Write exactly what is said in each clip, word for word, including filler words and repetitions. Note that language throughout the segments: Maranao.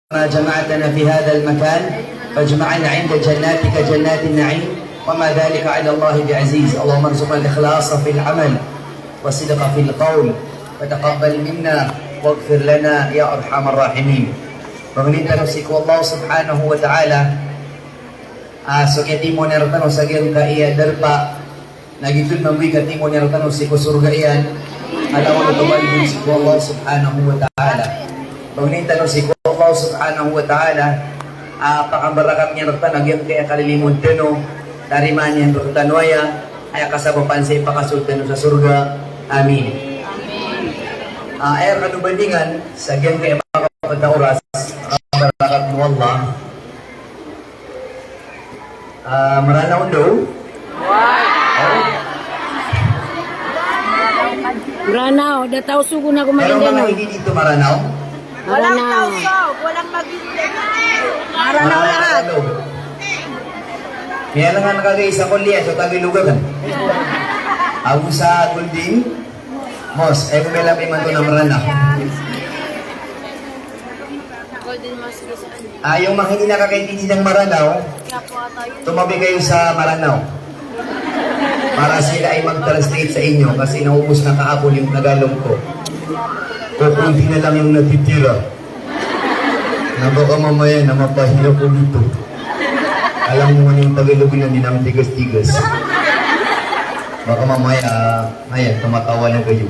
ما جمعتنا في هذا المكان، فاجمعنا عند جناتك جنات النعيم، وما ذلك على الله بعزيز. اللهم ارزقنا الإخلاص في العمل، والصدق في القول، وتقبل منا، واغفر لنا يا أرحم الراحمين. Pangnin tano sii ko Allah subhanahu wa ta'ala, ah, so kiyatimoon iyan rktano sa giyangkaya darpa, na giyoto mambo i katimoon iyan rktano sii ko sorga iyan, a langon oto ba iyan sii ko Allah subhanahu wa ta'ala. Pangnin tano sii ko Allah subhanahu wa ta'ala, ah, pakambarakat iyan rktano a giyangkaya kalilimod tano, tarimaan iyan rktano aya, aya kasabapan sa ipakasold tano sa sorga. Amin. Ah, aya rkano bandingan sa giyangkaya manga kapd a oras, pakambarakat o Allah. Ah, Mranaw on daw? Mranaw, da Tausug on ako. Pero manga maindiyan, no? Hindi dito Mranaw? Mranaw. Walang Tausug, walang Maguindanao. Mranaw lahat. Mranaw. Miyalangan ka kagiya sa kulliya, so Tagalog ka. Ago sa Golden Mosque, ay, kung may labi man to na Mranaw. Golden Mosque. Ah, yung mga hindi nakakaintindi ng Maranao, tumabi kayo sa Maranao para sila ay mag-translate sa inyo kasi naubos na kahapon yung Tagalog ko. Kukunti na lang yung natitira. Na baka mamaya na mapahiya ko dito. Alam mo naman yung Tagalog na, hindi naman tigas-tigas. Baka mamaya, ah, ayan, tumatawa na kayo.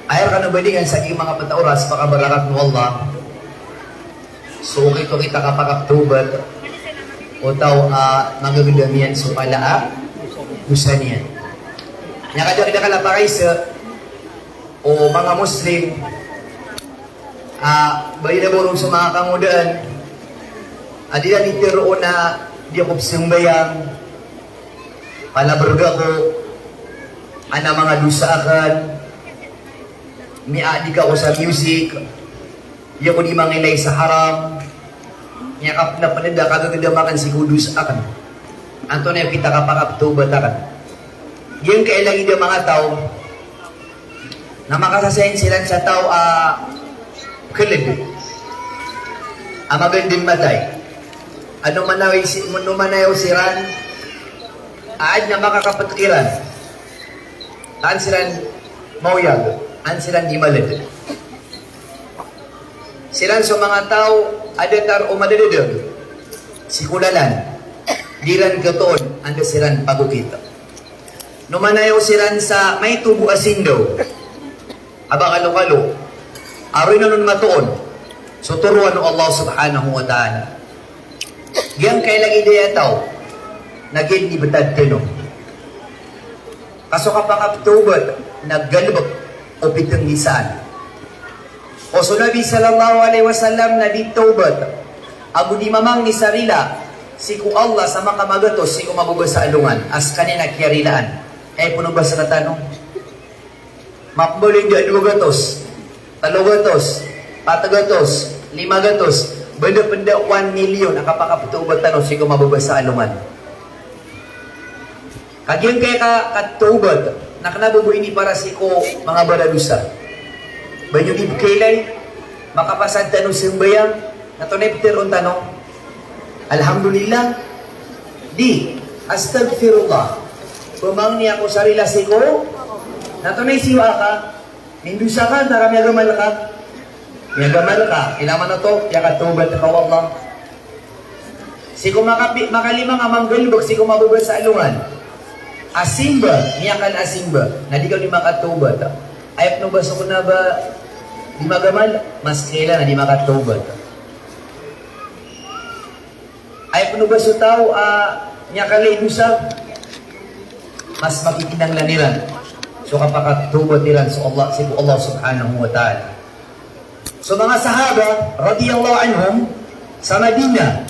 Aya rkano bandingan sa giyangkaya manga kapd a oras, pakambarakat o Allah. So, okit-okit a kapakaptawbat o taw a magagdam iyan so kala a dosa niyan. Aya kadakdakl a pakaiza o manga Muslim a ba ina boron so manga kangodaan a di iran itharo on a di ako pzambayang, palabrg ako, ana manga dosa akn, miyadik ako sa music, di ako di mangilay sa haram, miyakapnapnd a kagagdam akn sii ko dosa akn. Antonaa i okit a kapakaptawbat akn? Giyangkaya lagid a manga taw na makasasayin siran sa taw a klb a magandang matay. Ano manayaw si-, ano manayaw siran a adn a makakaptk iran, an siran maoyag, an siran di malad. Siran so manga taw a datar o madadadg sii ko lalan, di iran khatoon anda siran pagokit. No manayaw siran sa maito bo a sindaw a ba kalokalo a roy nanon matoon so toroan o Allah subhanahu wa ta'ala. Giyangkaya lagid aya taw na giya di btad tano. Ka so kapakaptawbat na galbk o pitnggisaan. O so Nabi sallallahu alaihi wasallam na di tawbat ago di mamangni sa rila sii ko Allah sa makamagatos sii ko mababa sa alongan a skaniyan a kiyarilaan. Aya pn o ba sktano, mapmbaloy da a dowa gatos, tlo gatos, pat gatos, lima gatos, ba da pn da one million a kapakaptawbat tano sii ko mababa sa alongan. Ka giyangkaya ka, katawbat na kna bo ini para sii ko manga baradosa. Ba niyo di pkailay, makapasad tano sambayang, na antonaa i ptharoon tano? Alhamdulillah. Di, astaghfirullah. Pmangni ako sa rila sii ko, na antonaa i siyowa ka? Mindosa ka, na ka miyagamal ka? Miyagamal ka, ilay man oto, aya katawbat ka o Allah. Sii ko makapi-, makalima nga manggalbk sii ko mababa sa alongan a simba, miyakala a simba, na di ka di makatawbat. Aya pn o ba so kna ba di magamal, mas kailangan a di makatawbat. Aya pn o ba so taw a miyakala i dosa, mas makikinanglan iran so kapakatawbat iran so Allah, sii ko Allah subhanahu wa ta'ala. So manga sahaba radiyallahu anhum sa Madinah,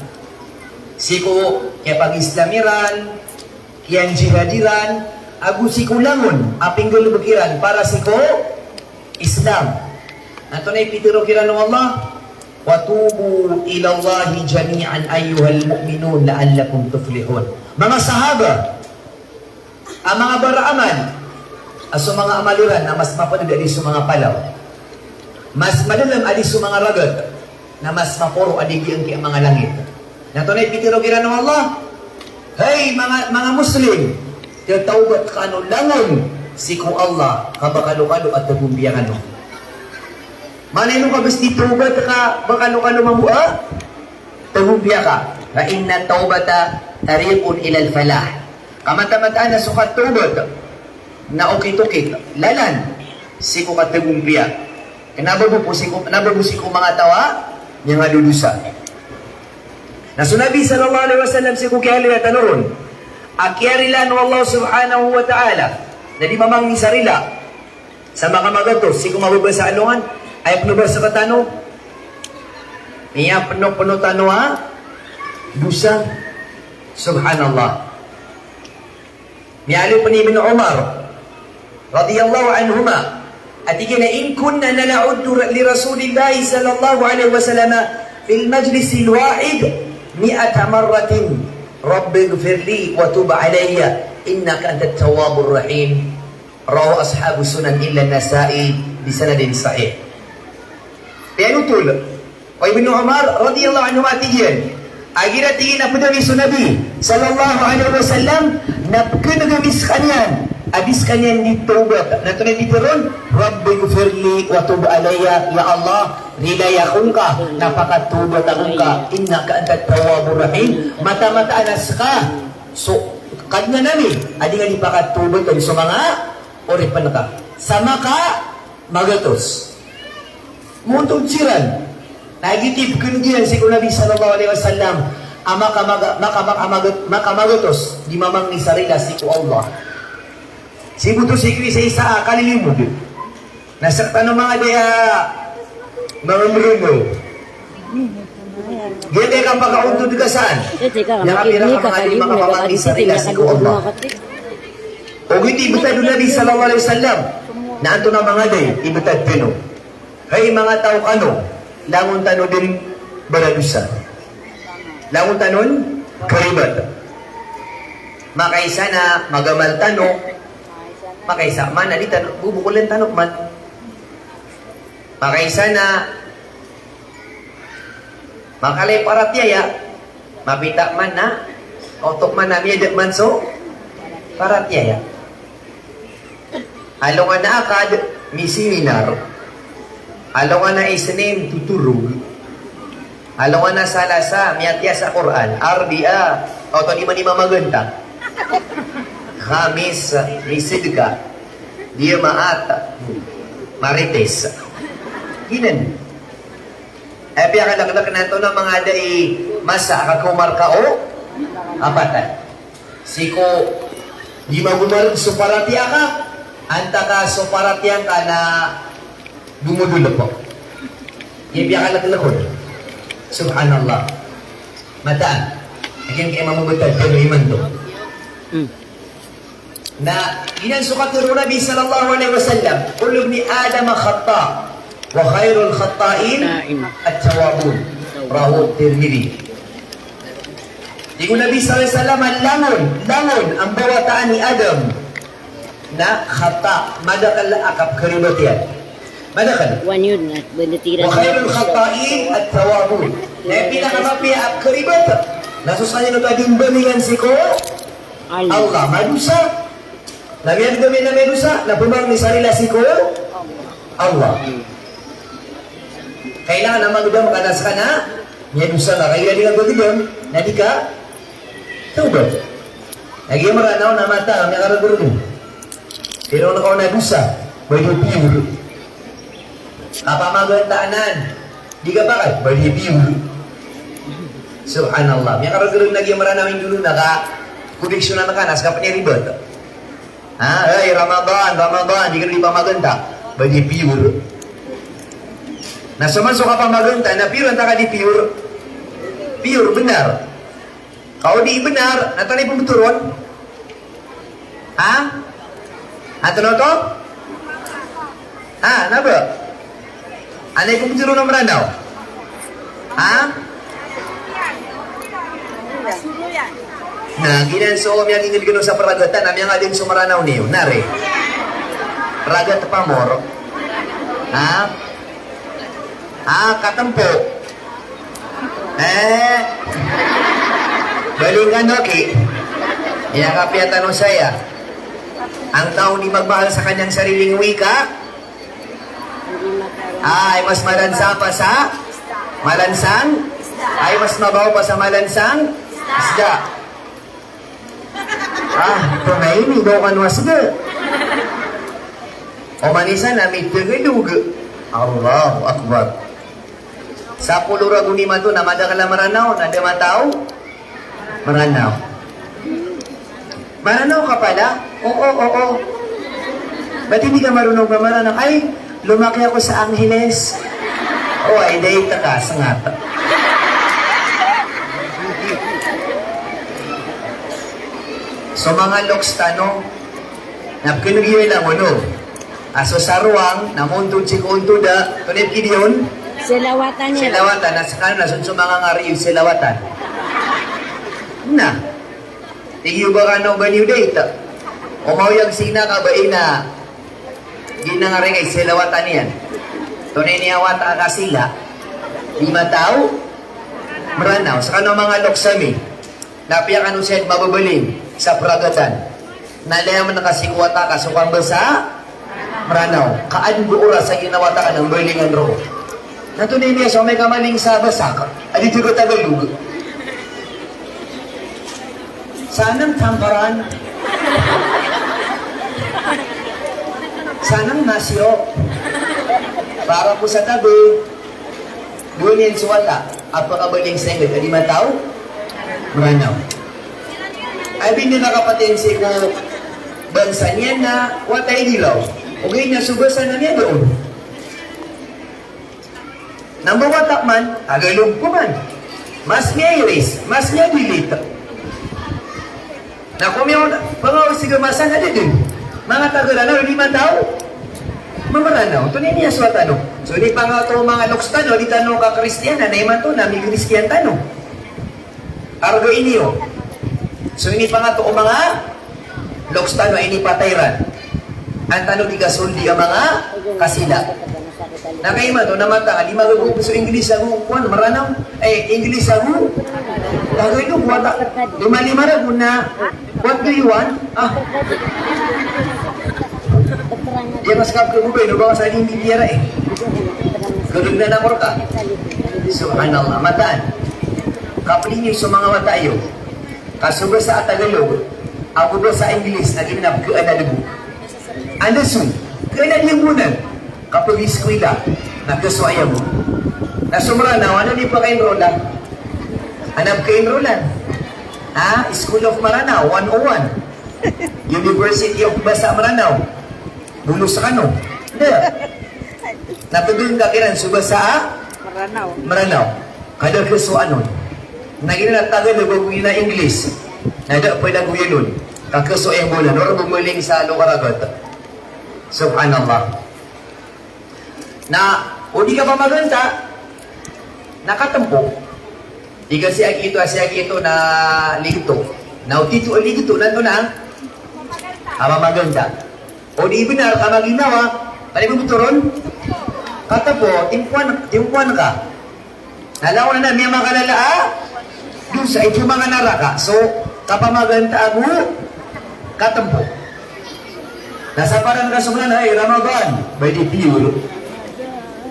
sii ko kiyapag-Islam iran, kiyanjihad iran, ago sii ko langon a pinggalbk iran para sii ko Islam. Antonaa i pitharo kiran o Allah? "Wa tubu ilallahi jami'an ayyuhal mu'minun la'allakum tuflihun." Manga sahaba, a manga baraamal a so manga amal iran na mas mapnd a di so manga palaw, mas madalm a di so manga ragat, na mas maporo a di giyangkai a manga langit. Na antonaa i pitharo kiran o Allah? Hay manga, manga Muslim, tawbat kano langon sii ko Allah ka ba kalokalo a tagompiya kano. Maana ino ka bes di tawbat ka ba kalokalo mambo a tagompiya ka. Fa inna tawbata tariqun ilal falah. Ka mataan-mataan a so katawbat na okit-okit, lalan sii ko katagompiya. Kena ba bo sii ko, kena ba bo sii ko manga taw a miyangadodosa. Na so Nabi sallallahu alaihi wasallam sii ko kiyaaloya tano ron a kiyarilaan o Allah subhanahu wa ta'ala na di mamangni sa rila sa makamagatos sii ko mababa sa alongan, aya peno ba sekatano, miyapeno-peno tano a dosa. Subhanallah. Miyaaloy pen i Ibn Umar radiyallahu anhuma a tig iyan a, "In kunna lana'uddu li Rasulillahi sallallahu alaihi wasallam fil majlisil wahid mi'ata marratin, Rabbighfirli wa tub alayya, innaka antat tawwabur rahim." Rawahu ashabus sunan illa Nasa'i bi sanadin sahih. Piyanotol o Ibnu Umar radiyallahu anhu a tig iyan a igira tig iyan a ped ami so Nabi sallallahu alaihi wasallam na pekeneg ami sekaniyan a di sekaniyan di tawbat. Na antonaa i pitharo on? "Rabbighfirli wa tub alayya." Ya Allah, rilai ako ngka, na pakatawbat ako ngka. "Innaka antat tawwabur rahim." Mataan-mataan a seka so Kadnan ami a di nga di pakatawbatan so manga oripen ka sa makamagatos. Montod siran na giyoto i pekeneg iyan sii ko Nabi sallallahu alaihi wasallam a maka, maka, maka, maka, makamagatos di mamangni sa rila sii ko Allah. Sii bo oto sii ko isa-isa a kalilimod. Na sekatano manga da a manga merengaw. Giya da a kapakaontod ka san. Iya ka pira ka manga da a makapamangni sa rila sii ko Allah. Ogaid i betad o Nabi sallallahu alaihi wasallam na antonaa manga da i betad tano. Hay manga taw kano, langon tano den baradosa. Langon tano den karibat. Makaisa na magamal tano, makaisa man na di tano, bubukolen tano man. Makaisa na makalay paratiyaya, mapita man na, oto man na miyada man so paratiyaya. Alongan a Akad, misiminar. Alongan a Isnin, totorog. Alongan a Salasa, miyatiya sa Qur'an. Arbia, oto di man i mamaganta. Khamis, misedka. Diyamaat, marites. Giyanan. Aya piyakaleklek na antonaa manga da i masa a kakaoma rka o kapatay. Sii ko di magomareg so paratiyaya ka, antaa ka so paratiyaya ka na domodolep. Aya piyakaleklek on. Subhanallah. Mataan. Aken kay mamobetad kano imanto. Na giyanan so katharo o Nabi sallallahu alaihi wasallam, "Kullu ibni Adama khatta, wa khairul khatta'in at-tawwabun." Rawahu Tirmidhi. Tig o Nabi sallallahu alaihi wasallam, langon, langon a mbawataan i Adam na khata, madakel a kapkharibat iyan. Madakel. Wa khairul khatta'in at-tawwabun. Na aya pinakamapiya a kharibat na so sekaniyan oto a di mbalingan sii ko Allah, madosa. Na miyadegem iyan a miyadosa na pemangni sa rila sii ko Allah. Kailangan a magedam ka na seka na miyadosa ka, ka igira di ka gagedam na di ka tawbat. Lagid a Meranaw na mata, miyakareg-reg. Pero na ka on a dosa, ba di piyor. Kapamaganta anan, di ka pakay, ba di piyor. Subhanallah. Miyakareg-reg lagid a Meranaw, Indolo na ka, koneksyonan ka na seka pen i ribat. Ha, hey, Ramadan, Ramadan, di ka di pamaganta. Ba di piyor. Na so man so kapamaganta na piyor antaa ka di piyor. Piyor, benar. Ka o di benar, na antonaa i pembetero on? Ha? Antonaa oto? Ha, na ba? Antonaa i pembetero on o Meranaw? Ha? Na giyanan so miyanginged kano sa peragatan, na miyangadn so Meranaw niyo, na ri. Ragat pamor. Ha? Ha, katempo. Eh, balik ka, Noki. Aya kapiya tano saya. Ang taong di magmahal sa kanyang sariling wika ay mas malansa pa sa malansang, ay mas mabaw pa sa malansang isda. Ah, tonaa ini, daw kano a sda. Oman i isa na mitagalog. Allahu Akbar. Sapolo ragon imanto na madakl a Mranaw, na da matao Mranaw. Mranaw ka pala? Oo, oo. Ba't hindi ka marunong ba Mranaw? Ay, lumaki ako sa Angeles. O, ay, dait ka, sngat. So, manga loks tano, na pkhan'g iyo ilang ono. A so sarwang na montod sii ko ontoda, tonaa i pkhagiya on? Selawatan iyan. Selawatan, na skano na so, so manga ngari iyo selawatan. Na. Tig iyo ba kano ba niyo dait? O maoyag sii na ka ba ina. Giya ngari kay selawatan iyan. Tonaa ini a wata a kasila, di matao Mranaw. Skano manga loks ami. Na apiya kano saya mababaling sa pragatan. Na laya man ka sii ko wata ka so kambasa Mranaw. Ka adn bo oras a giyangkai a wata ka na mbalingan roo. Na tonaa i miyasowa, amay ka maling sa basa ka a di thaga Tagalog. Sanang tamparan. Sanang masyo. Para po sa tabi. Dowa niyan so wata a pakabaling sa ingd a di matao Mranaw. Ay, bini na kapatid sii ko bangsa niyan na wata i Dilaw. Ogaid na so basa na miyada on. Na mbawataan man, Tagalog ko man. Mas miya-erase, mas miyadilit. Na ko miyaona, pangawis i gamasan a da dn. Manga taga Ranaw, di matao Mranaw. Tonaa i miyasowa tano. So, inipangato o manga loks tano, di tano kakristiyanan, na imanto na mikristiyan tano. Arga iniyo. So, inipangato o manga loks tano a inipatay iran. An tano di kasoldi a manga kasila. Na kay imanto na mataan, di magago so Inglis ago kowan, Mranaw. Eh, Inglis ago Tagalog, wata. Lima-lima ragon na, "What do you want?" Ah. Di mas kap ko ba, no, baka sa hindi tiyara eh. Gagawin na ako ka. Subhanallah, mataan. Kapili niyo sa mga wata iyo. Ka so basa a Tagalog, ago basa a Inglis, na di na pkhaadn a dbo. Anda so, khaadn a dbo nan. Kapag iskwila, na kasowa iyan bo. Na so Mranaw, antaa i paka-enroll-an? Antaa pka-enroll-an? Ha? School of Mranaw, one oh one. University of Basa Mranaw. Bolos kano? Da. Na tgn ka kiran so basa a Mranaw. Mranaw. Ka da kasowa on. Na giyanan a Tagalog ago giyanan a English, na da pd a goyanon. Ka kasowa iyan bo nan, o roo bo maling sa lokaragat. Subhanallah. Na o di kapamaganta, na katmpo. Di ka sii a giyoto, a sii a giyoto na ligto. Na o tito a ligto, na antonaa? Kapamaganta. O di bnar ka maginawa, kadi bebetoron? Katmpo, timpoan, timpoan ka. Na langon anan a miyamakalala a dosa, ito manga naraka. So, kapamaganta ago katmpo. Na saparan ka so ngaran, ay, Ramadan, ba di pure.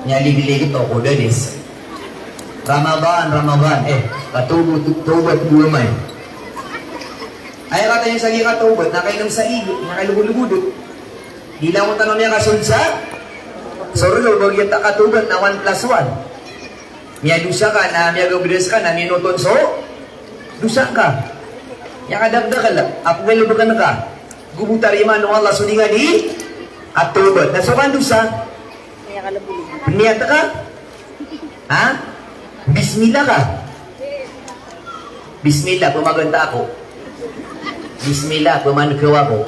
Niya ligligit o ko danis. Ramadan, Ramadan, eh, katawbat, tawbat bo amay. Ay, kataya sa giya katawbat, na kainom sa ig, na kailogod-logod. Di langon tano miyakasold sa sorga, o ba giya ta katawbat na one plus one. Miyadosa ka, na miyagabdas ka, na minoton so dosa ka. Aya kadakdakl a pnggalbkn ka, go bo tarimaan o Allah so di nga di katawbat. Na so kandosa, pniyat ka? Ha? Bismillah ka? Bismillah, pmaganta ako. Bismillah, pmankaw ako.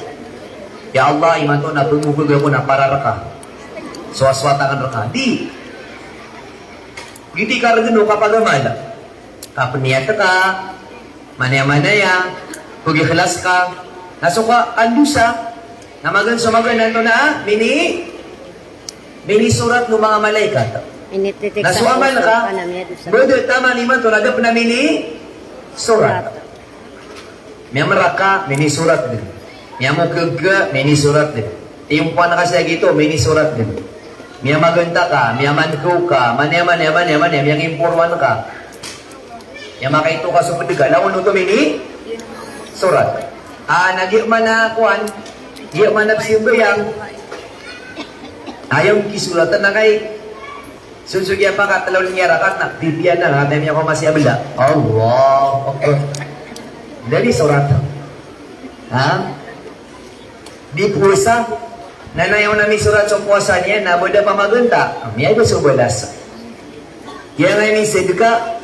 Ya Allah, imanto na pmogag ako na para rka. Sowasowat akn rka. Di. Giyoto i kargn o kapagamal. Kapniyat ka, manaya-manaya, pagikhlas ka. Na so ka, andosa, na magaan so magaan antonaa, mini, minisorat o manga malaikat. Na so amal ka, bada taman imanto na da pn a minisorat. Miyamaraka, minisorat dn. Miyamokg ka, minisorat dn. Tiyompoan ka sa giyoto, minisorat dn. Miyamaganta ka, miyamankaw ka, mani, mani, mani, mani, miyangimporoan ka. Miyamakaito ka so pd ka, langon oto minisorat. A, na giya man a kowan, giya man a pzambayang. Aya kisoratan na kay so, so giya pakatlo niyan rakaat na, pipiya na, na miyakowa masi a bala. Allahu Akbar. Da di sorat. Ha? Di powasa, na aya on a misorat so powasa niyan, na ba da pamaganta, miyada so balas. Giya nga misadka,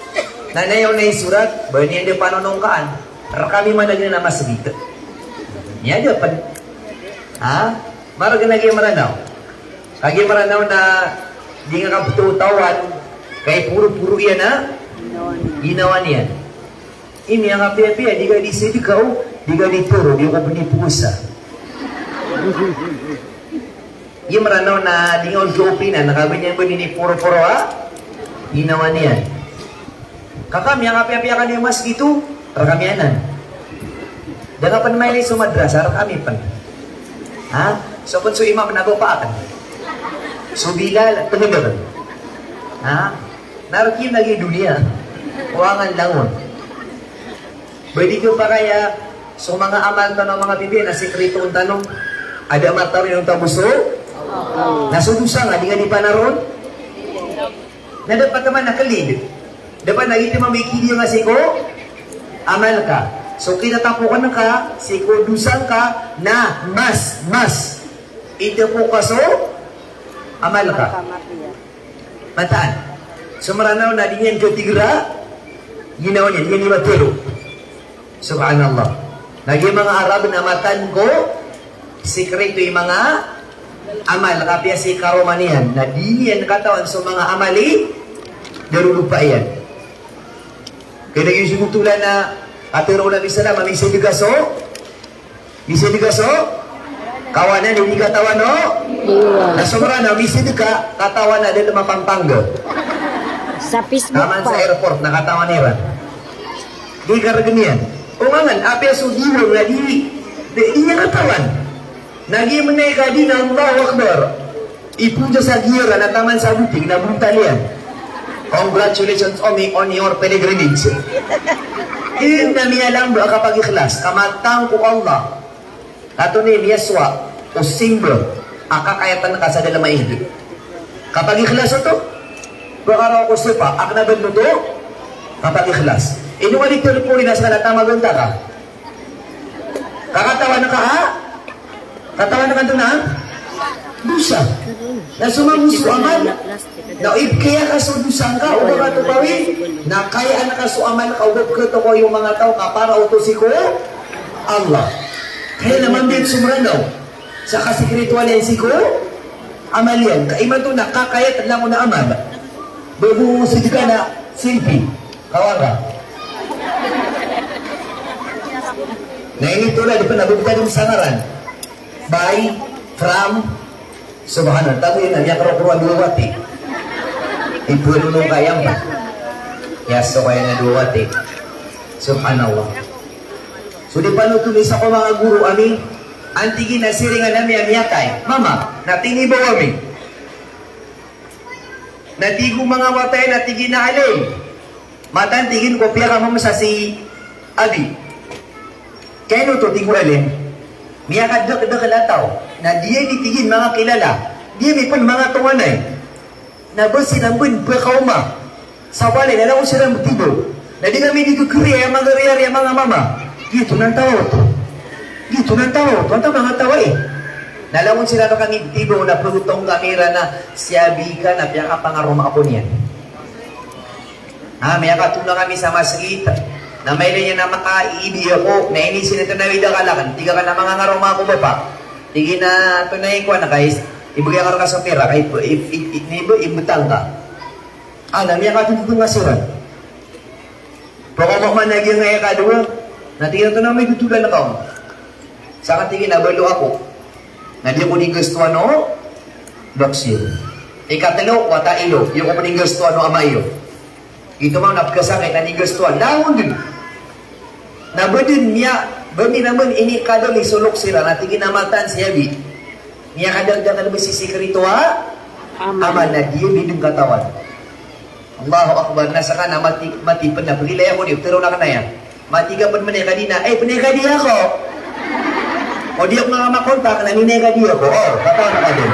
na aya on a isorat, ba niyan da panonongkaan. Rkami man a giyanan a masgit. Miyada pn. Ha? Margn a giya Mranaw. Kagiya Mranaw na di nga kaptotawan, kay poroporo iyan a ginawa niyan. Imi a kapiyapiya, di ka di sadka o, di ka di toro, di ka pn di powasa. Giya Mranaw na di nga on kaopinan, na kagiya niyan ba di poroporo a ginawa niyan. Kaka, miyakapiyapiya ka di masgit o, rkami anan. Da ka pn mailay so madrasa, rkami pn. Ha? So pn so imam na ba pa akn. So Bilal, tngd akn. Ha? Na rk iyan lagid o doniya. Owangan langon. Ba di ka pakaya so manga amal tano a manga pipiya na sikritoon tano. Ada mataro iyan tano so. Na so dosa nga, di nga di panaroon. Na dapat man a klid. Dapat na giyoto mambo i kidiya nga sii ko amal ka. So kinatapokan ka sii ko dosa ngka na mas, mas itapok ka so amal ka. Mataan. So Mranaw na di niyan katigr a ginawa niyan, di niyan iwatero. Subhanallah. Na giya manga Arab na mataan ko sikrito i manga amal, kapiya sii karoma niyan. Na di niyan katawan so manga amal i darodopa iyan. Kna giya so tolan a katharo o Nabi sallam a misadka so, misadka so kawanan, di katawan o. Na so Mranaw, misadka katawan a da dn mapampangga. Sa Facebook. Taman sa airport na katawan iran. Di kargn iyan. O mangan, apiya so diwang na di, di, di niyan katawan. Na giya mnay ka di na Allahu Akbar. Ipoon sa giya na taman sa boting na bontal iyan. Congratulations, Omi, on your pilgrimage. Ino na miyalamba a kapagikhlas, ka mataan ko Allah. Antonaa i miyasowa o simba a kakayatan ka sa dalm a Eid? Kapagikhlas oto. Pkaraw ko sopa a kna badn oto. Kapagikhlas. Ino ka di tolpori na ska na tamaganta ka. Ka katawan ka a, katawan ka antonaa? Dosa. Na so mambo so amal, na o ipkaya ka so dosa ngka o ba ka tokawin, na kayaan ka so amal ka o ba pkhatokawi o manga taw ka para oto sii ko Allah. Kaya na mambo so Mranaw sa kasikritoan iyan sii ko amal iyan. Ka imanto na kakayat langon a amal. Ba bo sadka na selfie. Kawan ka. Na initolad pn a btad sa ngaran. By, from, subhanallah. Tago iyan a miyakorokoro a dowa wati. Ipoon o kayam. Iyasowa iyan a dowa wati. Subhanallah. So di panothol o isa ko manga goro ami, antig iyan a siringan ami a miyatay. Mama, na tinibaw ami. Na tig o manga wata iyan a tig iyan a alim. Mataan, tig iyan, ko piyakammsa si abi. Kano oto, tig o alim. Miyakadakdakl a taw. Na di ami, tig iyan, manga kilala. Di ami pn manga tonganay. Na ba siran pn pkaoma sa walay na langon siran btibaw. Na di kami di khakhariya a manga riyariya a manga mama. Giyoto na antawaa oto. Giyoto na antawaa oto. Antaa manga taw ai. Na langon siran rkami btibaw na pagotong kami iran a si abi ka na piyakapangaroma ako niyan. Ha, miyakatona kami sa masgit. Na mailay niyan a makaiibi ako, na iniiza niyan a tanawi da kalakn. Tig akn a manga ngaroma ako, bapa. Tig iyan a tonay ko, anak, ay, ibgay ako rka so pira, kay ib-, ib-, ib-, ib-, ibtang ka. Ana, miyakatotona siran. Pakaoma man a giya nga ikadowa, na tig iyan a tonaa i mitotolan ka on. Sa ka, tig iyan a balo ako. Na di ako di gastoan o loks iyo. Ikatlo, wata iyo, iyo ko pninggastoan o ama iyo. Ito man na pkasakit na ninggastoan. Langon dn. Na ba dn miya, ba mi naman ini kadal i solok siran, na tig iyan a mataan si abi. Miyakadakdakl ba si sikrito a ama, na di iyo dn katawan. Allahu Akbar, na ska na mati, mati pn na pagilay ako di, ptharoon akn aya. Mati ka pn mnekadi na, eh, pnekadi ako. O di ako nga makontak na minekadi ako. O, katawan ka dn.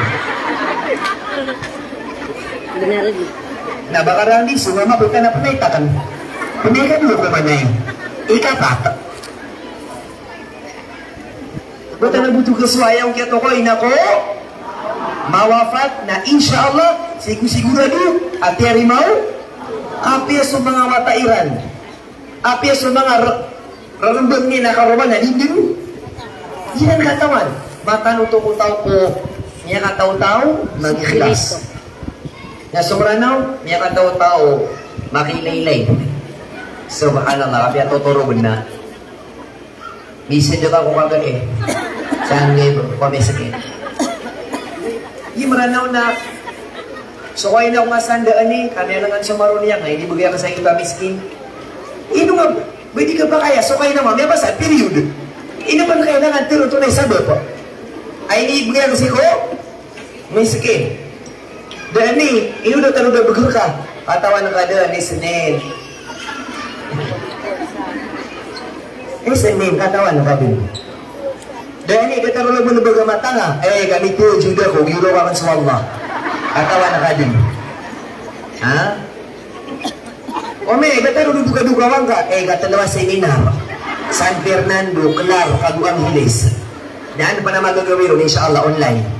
Bnar di. Na ba ka randi, so mama pn ka na pnekadi. Pnekadi ako manay. Ikapat. Ba tano bo to kasowa aya ko kiyatokawi na ko mawafat na, insha Allah, sigo-, sigurado a tiyarima o. Apiya so manga wata iran, apiya so manga r-, rarmbang iyan a karoma na di dn iran katawan. Mataan oto ko taw ko miyakataw-taw, mag-ikhlas. Na so Mranaw, miyakataw-taw, makiilaylay. Subhanallah, apiya totoro bnar. Misidka ko kaga, eh. Saan ngay ba ko miskin? Di Mranaw na. So kay na ko nga sandaan i, kami alangan sa Maroniang, ay di bgay ako sa iba miskin. Ino nga, ba di ka ba kaya, so kay na ma, miyabasa, period. Ino man kailangan tiro to na isa ba po? Ay di bgay ako siko? Miskin. Dani, ino da tano da bgr ka? Katawan ka da, Isnin. Isnin, katawan ka dn. Dani, da tano da bgr ka matanga. Eh, kami to, Juda ko, giro ka man so Allah. Katawan ka dn. Ha? Ome, da tano dodokadokawan ka, eh, katlo a seminar. San Fernando, Clark, ago Angeles. Daan pn a magagawii ron, insha Allah, online.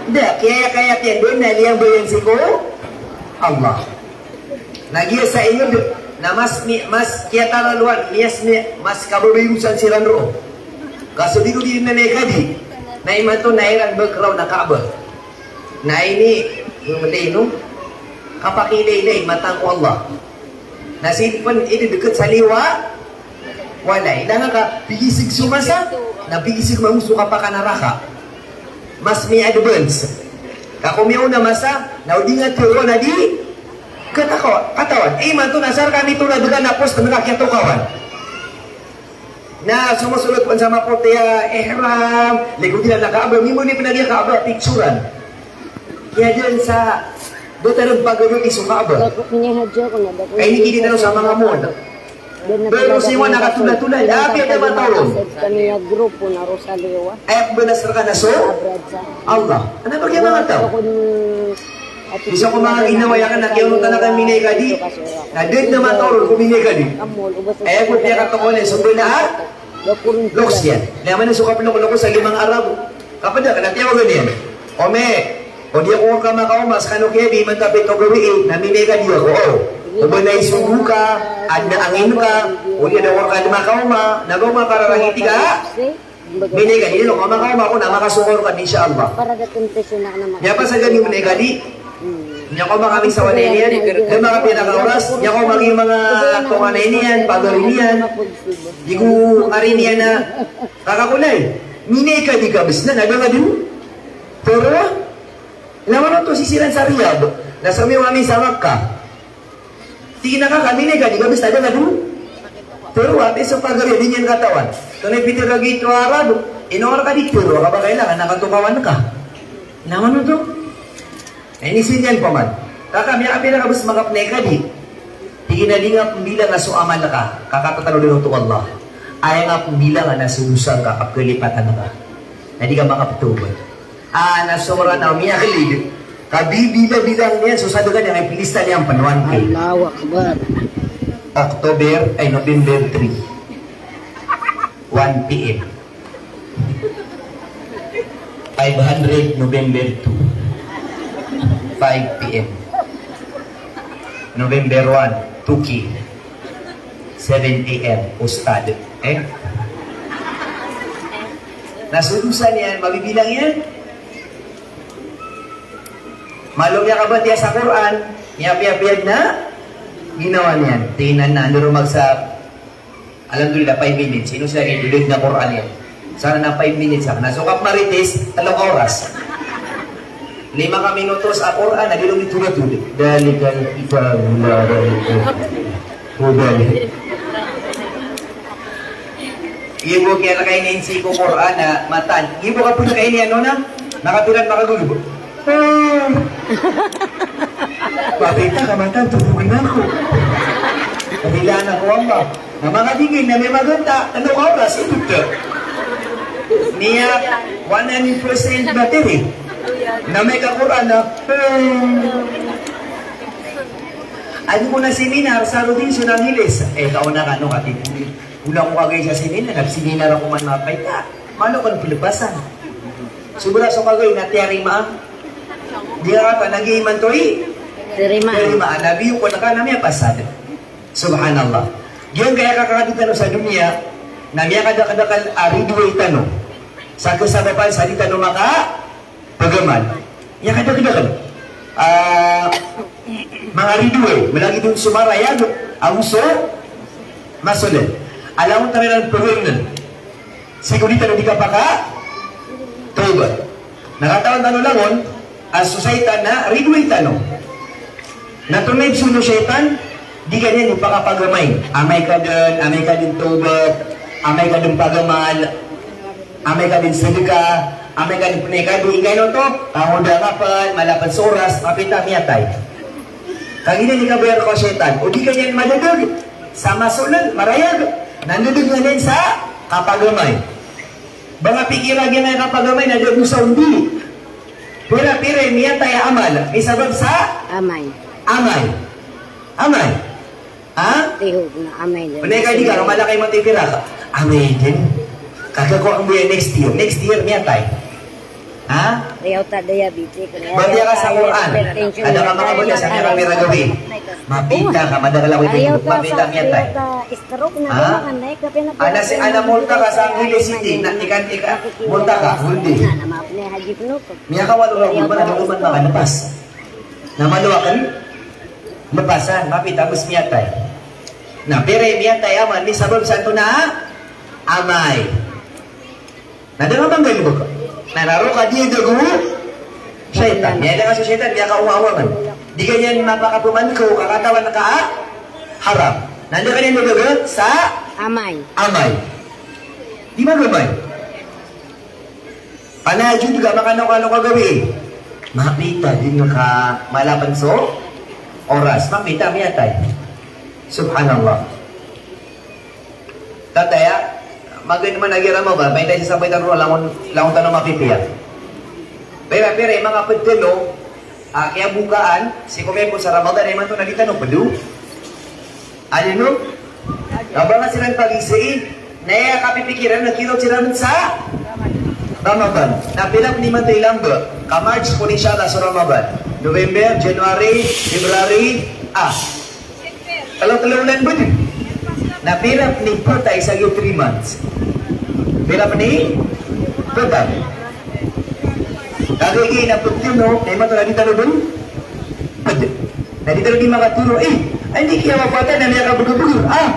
Da, kiyaya-kaya tiyan doon na liyang bayan sii ko Allah. Na giya sa ingd, na mas mi-, mas kiyatalalowan, miyas mi-, mas kababayrosan siran roo. Ka so di ron di na naikadi, na imanto na iran ba kraw na Kaaba. Na ini, mlay no, kapakiilaylay, matang ko Allah. Na sii pn i di dkt sa liwa, walay. Langon ka, pigisig so masa, na pigisig mambo so kapakanaraka. Mas mi-advance. Ka ko miyaona masa, na o di nga tiro na di, katakaw-, katawan. Eh, imanto na asar kami to na dka na post na kiyatokawan. Na somosolot pn sa maputi a ihram, likod iran a Kaaba, mimoni pn a giya Kaaba, picturan. Kiya dn sa, da tano pagawii so Kaaba. Ay, ini kidi tano sa manga mall. Pero si wana katulad-tulad, apiya da mataw ron. Ay, akn ba na srka na so Allah. Ana ba giya manga taw? Isa ko manga ginawa iyan na kiyaonotan akn minaikadi. Na da dn a mataw ron ko minaikadi. Aya ko piyakatokawan iyan so bnar a loks iyan. Na maana so kaploklok sa gii manga Arabo. Kapda ka na tiyawagan iyan. Ome, o di ako ka makaoma skano kiya di man kapito gawii na minaikadi ako. O, o ba na isogo ka, adn a angin ka, o di ako ka makaoma, na ba makaoma ka rarangiti ka. Minaikadi, ino ka makaoma ako na makasokor ka, insha Allah. Para da temptation na ka na maka- Miyapasad ka di minaikadi. Hmm. Miyakaoma kami sa wani niyan, da makapiya ka oras, miyakaoma kami manga tonganay niyan, pagari niyan. Di ko ari niyan na kakakulay. Minaikadi ka bs na, na da nga dn. Pero, na manoto si siran sa Riyadh, na sa miyaoma ami sa Makkah. Tig iyan a kaka, minaikadi ka bs na da nga dn. Pero apiya so pagari di niyan katawan. Tonaa i pitharo a giyoto a Arabo, ino ka di tharo a ka ba kailangan na katokawan ka. Na manoto. Na inisii niyan paman. Kaka, miyakapiya ka bs makapnaikadi. Tig iyan a di nga pmbilang a so amal ka, ka katatano dn oto o Allah. Aya nga pmbilang na so dosa ngka, ka pkalipatan ka. Na di ka makaptawbat. Ah, na so Mranaw, miyaklid. Ka bibila-bilang niyan so sadka niyan, ay pilista niyan pn one K. Allahu Akbar. October, ay, November three. One P M. Five hundred, November two. Five P M. November one, two K. Seven A M, Ustad. Eh? Na so dosa niyan, mabibilang iyan. Malo miyakabatiya sa Qur'an, miyapiyapiya dn a ginawa niyan. Tig iyan a, ano ron magsa, alhamdulillah, five minutes. Ino siya rin, dulid na Qur'an iyan. Sana na five minutes, ah. Na so kapmarites, tlo ka oras. Lima ka minutos a Qur'an a di ron di turatod. Dhalikal kitabu la raiba fihi. Hudan. Ibo kiyalakayin sii ko Qur'an a matan. Ibo ka pun kaini ano na, makapiran makagulog. Ah. Mapita ka matan, tulungan ako. Kabilaan ako, Allah. Na manga dingin na miyamaganta, tano ka oras, ibt. Niya, one hundred percent battery. Na amay ka Qur'an na, hmm. Adi ko na seminar sa Rodin, so Angeles. Eh, kauna ka, no, katipunin. Wala ko kagay sa seminar, nag-seminar ako man mapay ka. Mano ko na pelepasan. Sobra so kagay na tiyarima. Di ka kata, nag-iiman to i. Tiyarima. Tiyarima, na biyo ko na ka, na miyapasad. Subhanallah. Giyangkaya kakadakal tano sa doniya, na miyakadakadakal a ridoay tano. Sa kasabapan sa di tano makapagamal. Miyakadakadakal. Ah, manga ridoay, malagid on so marayag, ago so masoled. Alangon tano iran pagamal. Sii ko di tano di kapakatawbat. Na katawan tano langon a so shaytan na ridoay tano. Na tonaa i bs o shaytan, di ka niyan di pakapagamay. Amay ka dn, amay ka dn tawbat, amay ka dn pagamal, amay ka dn sadka, amay ka dn pnay ka dn ingkano oto, kangodaan ka pn, mala pn so oras, mapita miyatay. Kagiya di kabayar ko shaytan, o di ka niyan madadg sa masoled, marayag, na ndadg ka niyan sa kapagamay. Ba nga pikira giyangkaya kapagamay na da dosa on di. Pira-pira i miyatay a amal, misabap sa amay. Amay. Amay. Ha? Tihog na amay dn. Pnay ka di ka, kamalakay mo ti pira ka. Amay dn. Kaka ko ang buya next year. Next year, miyatay. Ha? Riyaw ta daya biti, riyaw ta daya biti. Bati ka sa Qur'an. Ada ka manga bata sa miyakapira gawii. Mapita ka, madakl ako ito. Mapita, miyatay. Ha? Ana si, ana multa ka sa Angeles City, na ikan, ikan, multa ka, hindi. Miyakawalo ragon man, ada man makalpas. Na malo akn, lepasan, mapita, bs miyatay. Na pira i miyatay a amal, misabap sa antonaa, amay. Na da nga banggal bo ka. Na roo ka di dn go shaytan. Miyada nga so shaytan, miyakaowa-owa man. Di ka niyan mapakapman ko, ka katawan ka a haram. Na da ka niyan dn go sa amay. Amay. Di magamay. Panajud ka, makano-kano ka gawii. Mapita, di nga ka mala pn so oras. Mapita, miyatay. Subhanallah. Tataya, magn man a giya Ramadan, maitay sa sabay tano langon, langon tano mapipiya. Pira-pira i manga pd tano a kiyabokaan sii ko miyapos a Ramadan, imanto na di tano pd o. Adi no? Kabanga siran pagizai, na aya kapipikiran na kiyaraot siran sa Ramadan. Na pira pn imanto i lamba ka March pn, insha Allah, so Ramadan. November, January, February, ah. Tlo, tlo olan bo dn. Na pira pn i phatay sa giya three months? Pira pn i phatay? Kagiya na pd tano, na imanto na di tano dn pd. Na di tano di makatoro, eh, anda i kiyawafatan na miyakabgabg. Ah,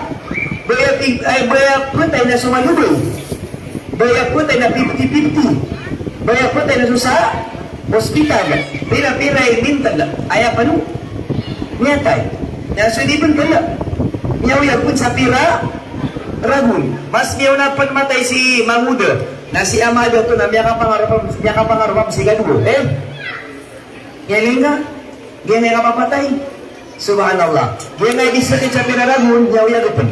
baya pi-, ay, baya phatay na so malobay. Baya phatay na fifty fifty. Baya phatay na so sa hospital. Pira-pira i mental. Aya pn o miyatay. Na so di pn pala. Miyaoyag pn sa pira ragon. Mas miyaona pn matay si Mangoda. Na si Amada oto na miyakapangarop, miyakapangarop si Gadugo. Eh? Giya nga, giya nga kapapatay. Subhanallah. Giya nga di sakit sa pira ragon, miyaoyag pn.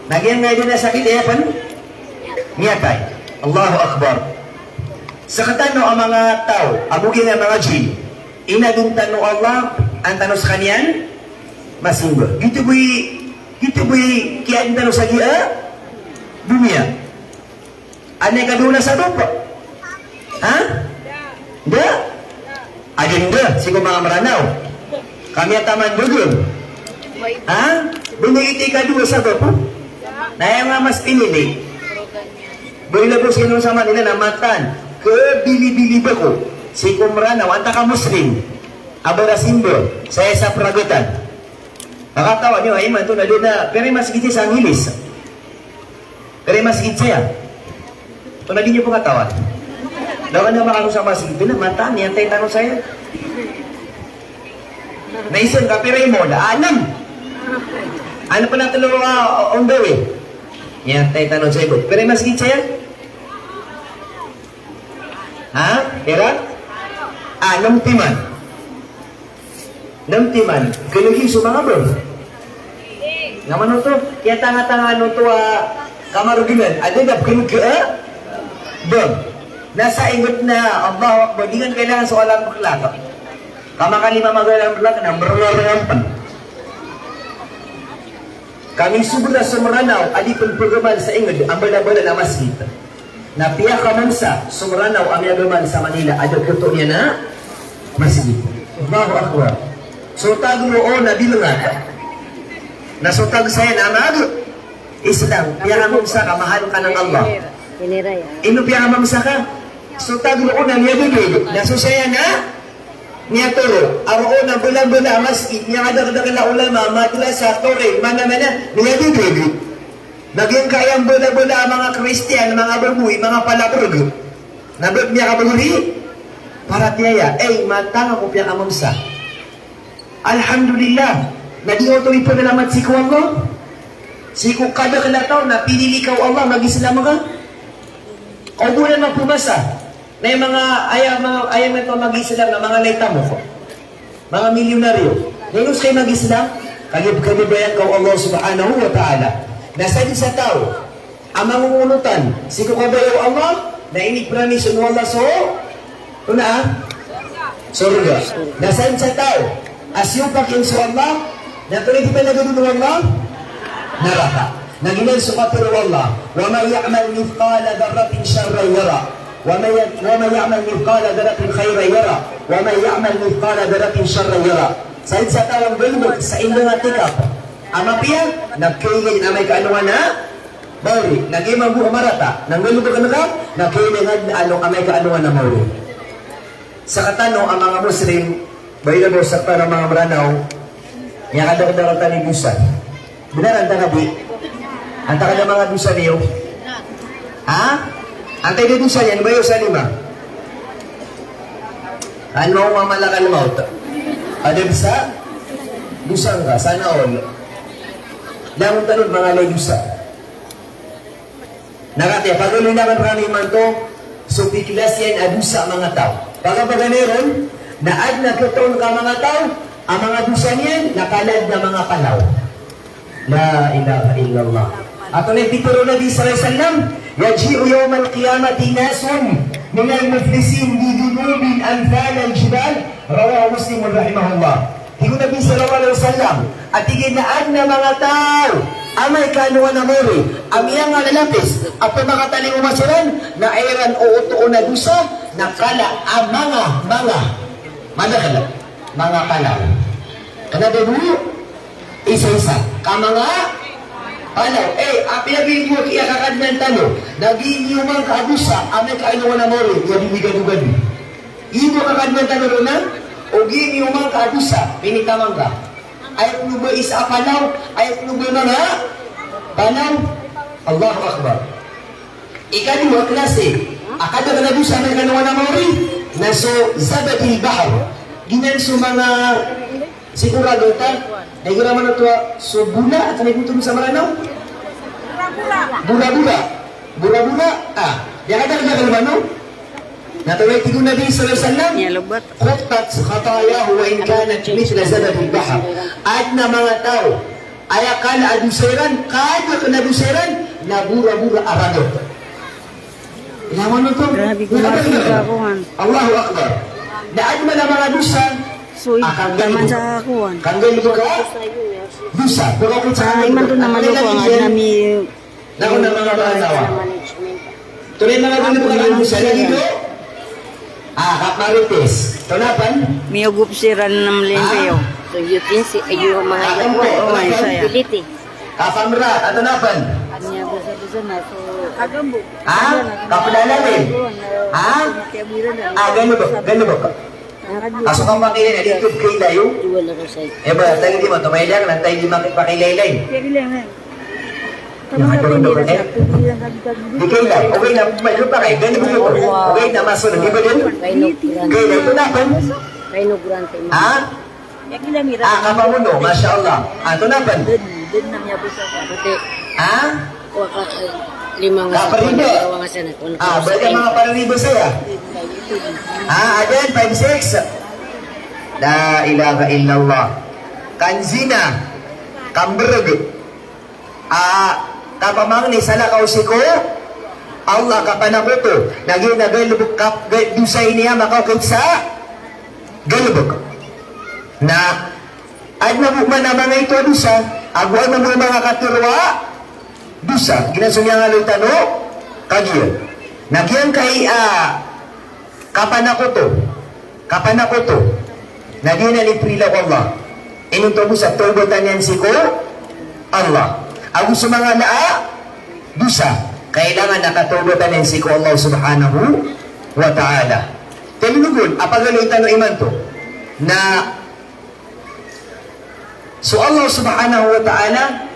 Na giya nga di na sakit, aya pn miyatay. Allahu Akbar. Sktano a manga taw, ago giya nga manga jinn, inadn tano o Allah, an tano skaniyan masimba. Giyoto bo i, giyoto bo i kiyaadn tano sa giya doniya. Adn a ikadowa na sabap? Ha? Da? Adn da, sii ko manga Mranaw. Kami a taman dogol. Ha? Bnay ito ikadowa sabap? Na aya nga mas pinili. Bnay labos kano sa Manila na matan. Kabilibili ba ko sii ko Mranaw, antaa ka Muslim a barasimba sa isa pragatan. Kakatawa niyo, ay, imanto na dn a, pira i masgit sa Angeles? Pira i masgit saya? Antonaa i di niyo pkatawan? Lawan a makaroon sa masgit, na mata, miyatay tano saya. Na isa, kapira i mola, anam. Ano pa na telo, ah, on the way? Miyatay tano saya, bo. Pira i masgit saya? Ha? Pira? Anam timan. Nam timan, kelegi so manga bang. Na manoto, kiyatangatangaan oto a kamarognan, adn a pkn ke, eh? Bang. Na sa ingd na, Allahu Akbar, di ngka kailangan so alarm clock. Ka makalima mag-alarm clock na, mrngarngar pn. Kami so bala so Mranaw a di pn pgamal sa ingd a mbala-mbala a masgit. Na piyakamosa so Mranaw a miyagamal sa Manila a da kto niyan a masgit. Allahu Akbar. So tag roo na bilngat. Na so tag saya na mag-Islam. Piyakamosa ka, mahal ka ng Allah. Ino piyakamosa ka? So tag roo na miyadodod. Na so saya na miyatoro, a roo na mbala-mbala a masgit, miyakadakdakl a ulama, madrasa, toril, mana-mana, miyadodod. Na giyangkaya mbala-mbala a manga Kristiyan, manga baboy, manga palabrg. Na ba miyakabagori? Paratiyaya, ay, matang ako piyakamosa. Alhamdulillah, na di oto ipanalamat sii ko Allah. Sii ko kadakl a taw na pinili ka o Allah, mag-Islam ka. Kaw bo na mapmasa. Na aya manga, aya, manga, aya manga mag-Islam na manga lay tamok, manga milyonaryo. Na ino skay mag-Islam? Kagiya pkhababayaan ka o Allah Subhanahu wa Ta'ala. Na sadn sa taw a mangongonotan sii ko kabaya o Allah, na inipromise o Allah so, antonaa? Sorga. Na sadn sa taw a siyopak iyan so Allah, na antonaa i panagadon o Allah? Naraka. Na giyanan so katharo o Allah, "Wa man ya'mal mithqala dharratin sharran yarah, wa man ya-, wa man ya'mal mithqala dharratin khayran yarah, wa man ya'mal mithqala dharratin sharran yarah." Sadn sa taw a nggalbk sa indang a tikap a mapiya, na kailay niyan amay ka ano nga na maori. Na giya mambo a marata, na nggalbk ngka, na kailay niyan ano, amay ka ano nga na maori. Sktano a manga Muslim, ba ira bo sktano a manga Mranaw, miyakadakdakl tano i dosa. Bnar antaa ka di? Antaa ka da manga dosa niyo? Ha? Antaa i da dosa niyan, ba iyo sa lima? Ano, ma malakal maut. Ada bisa? Dosa ngka, sana all. Langon tano manga lay dosa. Na katii, pagaloy akn rkano imanto so piklas iyan a dosa a manga taw. Pagapaganay ron, na adn a khatawan ka a manga taw a manga dosa niyan na kala dn a manga palaw. La ilaha illallah. Antonaa i pitharo o Nabi sallallahu alaihi wasallam, "Yaji'u yawmal qiyamati nasun minal muflisin bi dhunubin amthalil jibal." Rawahu Muslim rahimahullah. Tig o Nabi sallallahu alaihi wasallam, a tig iyan a adn a manga taw amay ka ano nga na maori a miyangalalapis a pmakatalingoma siran, na aya iran ootoon a dosa na kala a manga, manga, madakl, manga palaw. Kna ba bo isaisa ka manga palaw. Eh, apiya bo i bo a kiyakakadnan tano na giyoman ka a dosa amay ka ano nga na maori, iya bo migadogado. Ibo ka kadnan tano ron na, ogaid miyoman ka a dosa, minitaman ka. Aya pn o ba isa a palaw, aya pn o ba manga palaw. Allahu Akbar. Ikadowa klasi a kadakl a dosa a manga kanowan a maori na so zabadil bahr. Giyanan so manga Sii ko ragat a, na igira man oto a so bola, antonaa i pitharo sa Mranaw? Bora-bora. Bora-bora. Ah, aya kadakdakl man o. Na antonaa i tig o Nabi sallallahu alaihi wasallam, "Khuttat khatayahu wa in kanat mithla zabadil bahr." Adn a manga taw a aya kala a dosa iran, kadakl a dosa iran, na bora-bora a ragat. Grabe ko, mati ka, kuwan. Allahu Akbar. Na adn man a manga dosa. So, taman sa kuwan. Kanggalbk a dosa. Imanto na malo ko ang adn a mi- Naku na manga bangawa. Tonaa i manga dosa na giyoto? Ah, kapmarites. Tonaa pn? Miyogop siran na mlimpyo. So, yutin si, ayo, manga, o, ay, saya. Piliti. Kapamra, antonaa pn? Ha? Kapdalalim. Ha? Ah, galbk, galbk. Aso ka pakilay na di ko kailay o. Eh, ba, tagi di man, tomailay, na tagi di man pakilaylay. Di kailay. Okay na, may lupa kayo. Ganun po ito. Okay na, masunod. Di ba din? Kailay. Ito na po. Ha? Ah, kapamuno. Masha Allah. Ah, ito na po. Ha? Kapariba. Ah, bali mga paririba saya. Ah, aden, five six. La ilaha illallah. Kanzina. Kambereg. Ah, kapamangni sa lakaw sii ko Allah, kapanakoto. Na giya na galebek kap-, ga-, dosa ini a makaokit sa galebek. Na adn a bo man a manga ito a dosa, ago adn a bo man a manga katero a dosa. Giyanan so miyangaloy tano kagiya. Na giyangkai a kapanakoto. Kapanakoto. Na di niyan iprila ko Allah. Inonta bo sa tawbatan iyan sii ko Allah. Ago so manga ala a dosa, kailangan na katawbatan iyan sii ko Allah subhanahu wa ta'ala. Teblogon a pagaloy tano imanto na so Allah subhanahu wa ta'ala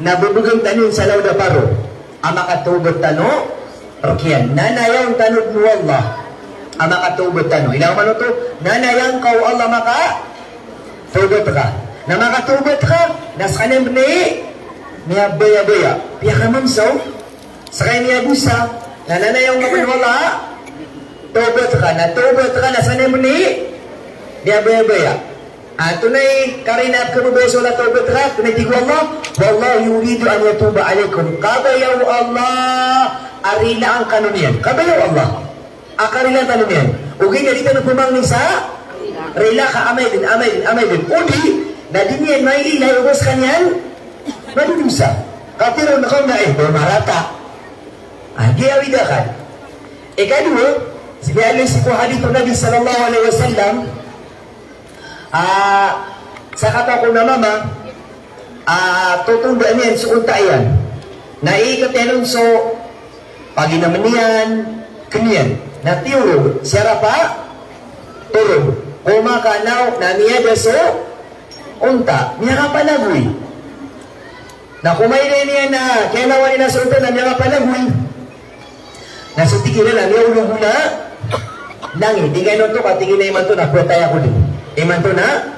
na bebegen tano iyan sa lawd a paro a makatawbat tano rkiyan. Na nayawn tano dn o Allah a makatawbat tano. Ilay man oto, na nayawn ka o Allah a makatawbat ka. Na makatawbat ka, na skaniyan bn i miyabayabaya. Piyakamamsaw, skaniyan a dosa, na nayawn ka bn o Allah a tawbat ka. Na tawbat ka, na skaniyan bn i miyabayabaya. Antonaa i karina a kababaya so Allah a tawbat ka? Antonaa i tig o Allah, "Wallahu yuridu an yatuba alaykum." Kabaya o Allah a rilaan kano niyan. Kabaya o Allah a karilaan kano niyan. Ogaid na di tano pmangni sa rila ka amay dn, amay dn, amay dn. Odi na di niyan mailay o ba skaniyan madodosa. Katero na kaw na, eh, ba marata. Ah, giya awid akal. Ikadowa, sii ko hadith o Nabi sallallahu alaihi wasallam, Ah, sakataw ko na mama, ah, totondaan iyan so onta iyan. Na ikataw on so paginamn iyan, kn iyan. Na tiyorog, siyarap a torog. Komakanaw, na miyada so onta, miyakapanagoy. Na komailay niyan na kiyanawan iyan so onta na miyakapanagoy. Na so tig iyan na miyaolog on a langit. Tig iyan oto ka, tig iyan a imanto na phatay ako dn. Imanto na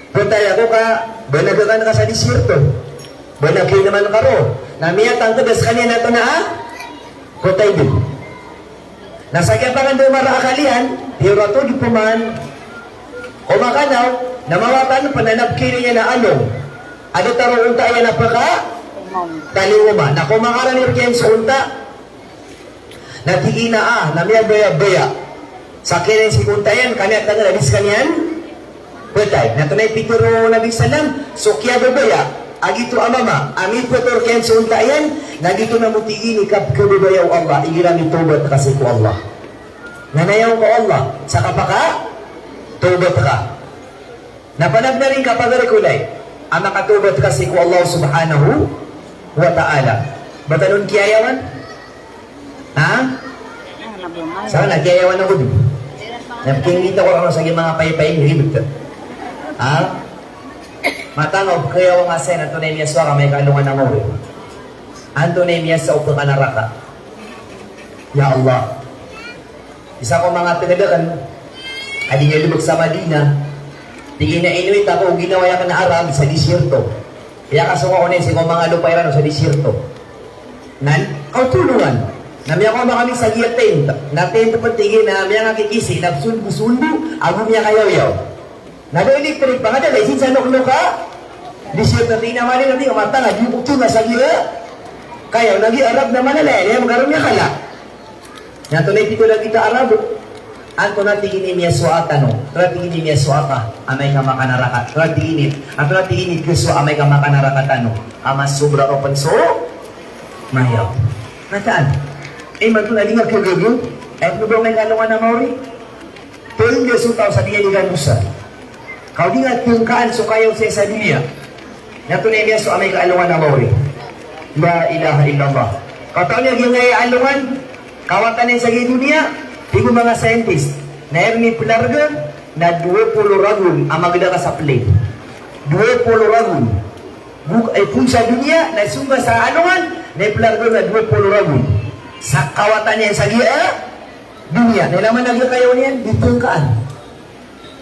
phatay ako ka, ba na gakan ka sa disyerto. Ba na kinaman ka ron. Na miyatangkd a skaniyan a tana a phatay dn. Na sa giya pangandao mara a akal iyan, tiyorato di pman. Komakanaw, na mawatan pn a napkhailay iyan a along a datar o onta iyan a pkhatalingoma. Na komakarani rkiyan so onta. Na tig iyan a, ah, na miyabayabaya. Sa khailay sii ko onta iyan, ka miyatangkd a di skaniyan phatay. Na antonaa i pitharo o Nabi sallam, so kiyababaya a giyoto a mama a miphatay rkiyan so onta iyan, na giyoto na mambo tig iyan i kapkhababaya o Allah, igira mitawbat ka sii ko Allah. Na nayawn ka o Allah sa kapakatawbat ka. Na panabnar ingka pagari ko ilay a makatawbat ka sii ko Allah subhanahu wa ta'ala. Ba tano on kiyayawan? Ha? Sa akin na kiyayawan ako dn. Na pkhaingita ko rkano sa giya manga paypay ini, ribet. Ha? Mataan o pkhayawan ka saya na antonaa i miyasowa ka amay ka alongan a maori. Antonaa i miyasowa o pkanaraka. Ya Allah. Isa ko manga tngd akn a di niyan lbk sa Madinah. Tig iyan a ino i tako o ginawa akn a Arab sa disyerto. Aya kasowa ko niyan sii ko manga lopa iran o sa disyerto. Na kaotolongan. Na miyakowa kami sa giya tent. Na tent pn tig iyan a miyangakikisi, na psondosondo ago miyakayaw-yaw. Na da elektrik, pangadalay sii sa noknok a disyerto. Tig iyan a mala i, na tig iyan a matangad, di ko tonga sa giya kayaw, na giya Arab na malalaya, na makaroon niyan kala. Na antonaa i pitharo a gita Arab, antonaa tig iyan i miyasowa tano, antonaa tig iyan i miyasowa ka amay ka makanaraka, antonaa tig iyan i, antonaa tig iyan i kiyasowa amay ka makanaraka tano, a masobra roo pn so mayaw. Mataan. Imanto na di nga khagaga, aya pn o ba amay ka alongan a maori. Pngga so taw sa di niyan ikandosa. Ka o di nga tngkaan so kayaw saya sa doniya. Na antonaa i miyasowa amay ka alongan a maori. La ilaha illallah. Katawan iyo giyangkaya alongan, kawatan iyan sa giya doniya, tig o manga scientist, na iran i plarga na dowa polo ragon a magda ka sa plane. Dowa polo ragon. Bok, eh, poon sa doniya, na song ka sa alongan, na iplarga on na dowa polo ragon. Sa kawatan iyan sa giya, eh, doniya. Na ilay man a giya kayawan iyan, di tangkaan.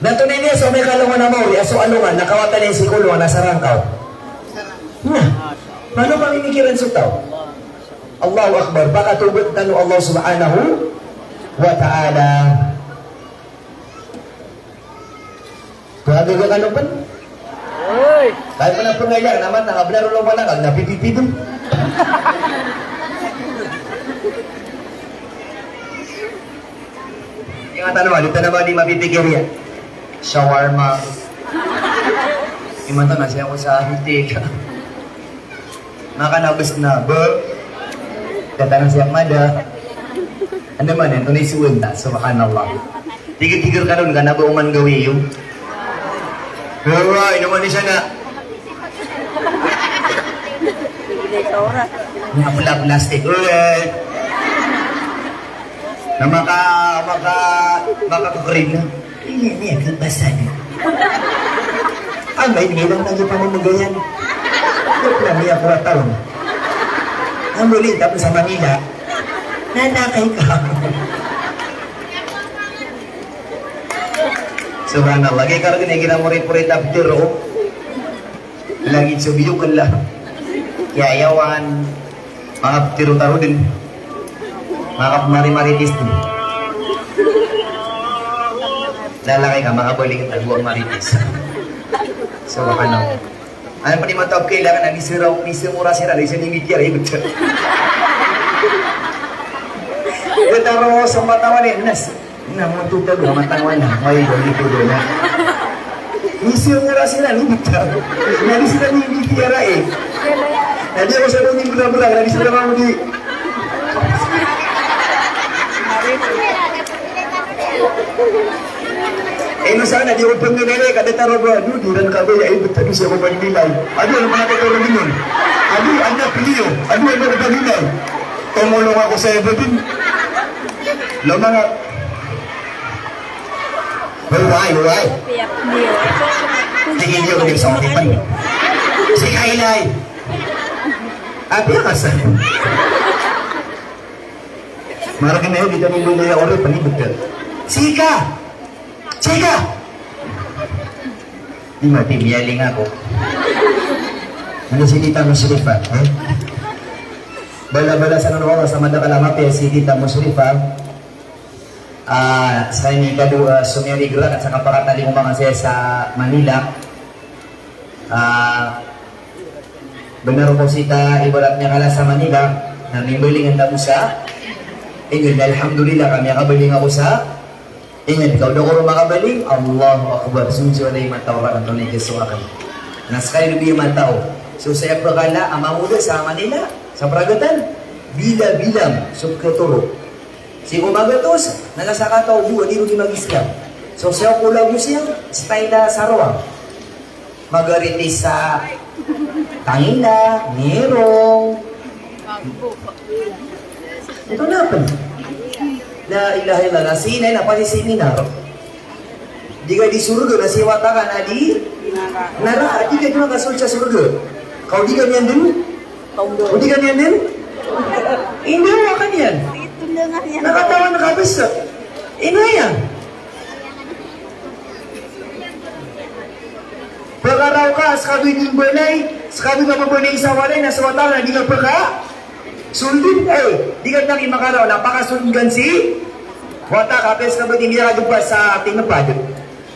Na tonaa i niyan so amay ka alongan a maori, a so alongan, na kawatan iyan sii ko alongan, na sarangkaw. Na, malo pamimikiran so taw. Allahu Akbar, pakatawbat tano o Allah Subhanahu wa Ta'ala. Pagagaga kano pn? Oy! Kaya pn a pngailangan a mata, ka bnar o lopa na kag na pipipidn. Ingatan o, di tano ba di mapipikir iyan. Shawarma. Imanto na siya ko sa hitik. Makan a bs na ba? Datang siya mada. Anda mana ito ni suwin ta? Subhanallah. Tigir-tigir ka doon ka na ba uman gawin yung? Gawa, inuman ni sana. Nga pala plastic. Uy. Na maka, maka, maka kukrin na. Ini, ini, ini, basag. Ang may nilang na niya pamamagayan. Yung pala niya kuha taon. Ang muli, tapos sa Manila, nanakay ka. Subhanallah, kaya karagin ay ginamuri-puri tapdir, oh. Lagid so biyok la. Kiyayawan. Manga ptiro taro dn. Manga pmari-maritis dn. Lalakay ka, manga baling tago a maritis. Subhanallah. Ano pa di matawag kailangan na misira, misira mo rasi na, misira ni Mickey, ay, ibig sabihin. Ito taro sa matawan eh, nas. Na, mo tuta do, matawan na. Ay, ganito do na. Misil nga ra sila ni Victor. Na di sila ni Victor eh. Na di ako sa Roni Bula-Bula, na di sila mamudi. Eh, no sana, di ako panginere, kada taro ba, do, di ran ka ba, ya, eh, betul siya ko panginilay. Ado, ano pala ko taro ninyo? Ado, ano piliyo? Ado, ano ko panginilay? Tumulong ako sa iyo, Betin. Lo, mga Wai, wai. Tingin niyo kung sa akin. Si Kailay. Abi ka sa. Marag na yun, di kami muna yung ori, panibot ka. Sika! Sika! Di mati, miyaling ako. Ano si Tita Musrifa, eh? Bala-bala sa nanonood, sa madakal a mapiya si Tita Musrifa. Ah, sa ini kadu, ah, somiyari grak at sa kapakatalingoma kasi sa Manila. Ah, benar ko sita ibarat niya kala sa Manila, na mimbaling ang tabusa. Inged, alhamdulillah, kami kabaling ako sa. Inged, kaw da ko makabaling, Allahu Akbar, sumsi walay mataw ra, anto na ikaso akan. Na sekali di matao. So, saya pekala, a mangoda sa Manila, sa Pragatan, bila-bilang, so pekatoro. Sii ko magatos, na sakataw bo a di ron di mag-Islam. So, siya ko lago siya, style a sarwang. Magaritis sa tangila, ngirong. Ito na pn. La ilaha illallah. Sii na, na pati seminar. Di ka di sorga na sii wata ka na di naraka, di ka di makasold sa sorga. Kaw di ka niyan dn? Kaw di ka niyan dn? Indawa ka niyan. Na katawan ka bes. Ino iyan? Pekaraw ka, sekabi di mbanay, sekabi ka mbanay sa walay, na so wata na di ka peka Soldn, eh, di ka dn aki makaraw na pakasoldn ka sii wata ka, pes ka ba di miyakadapa sa tingepad.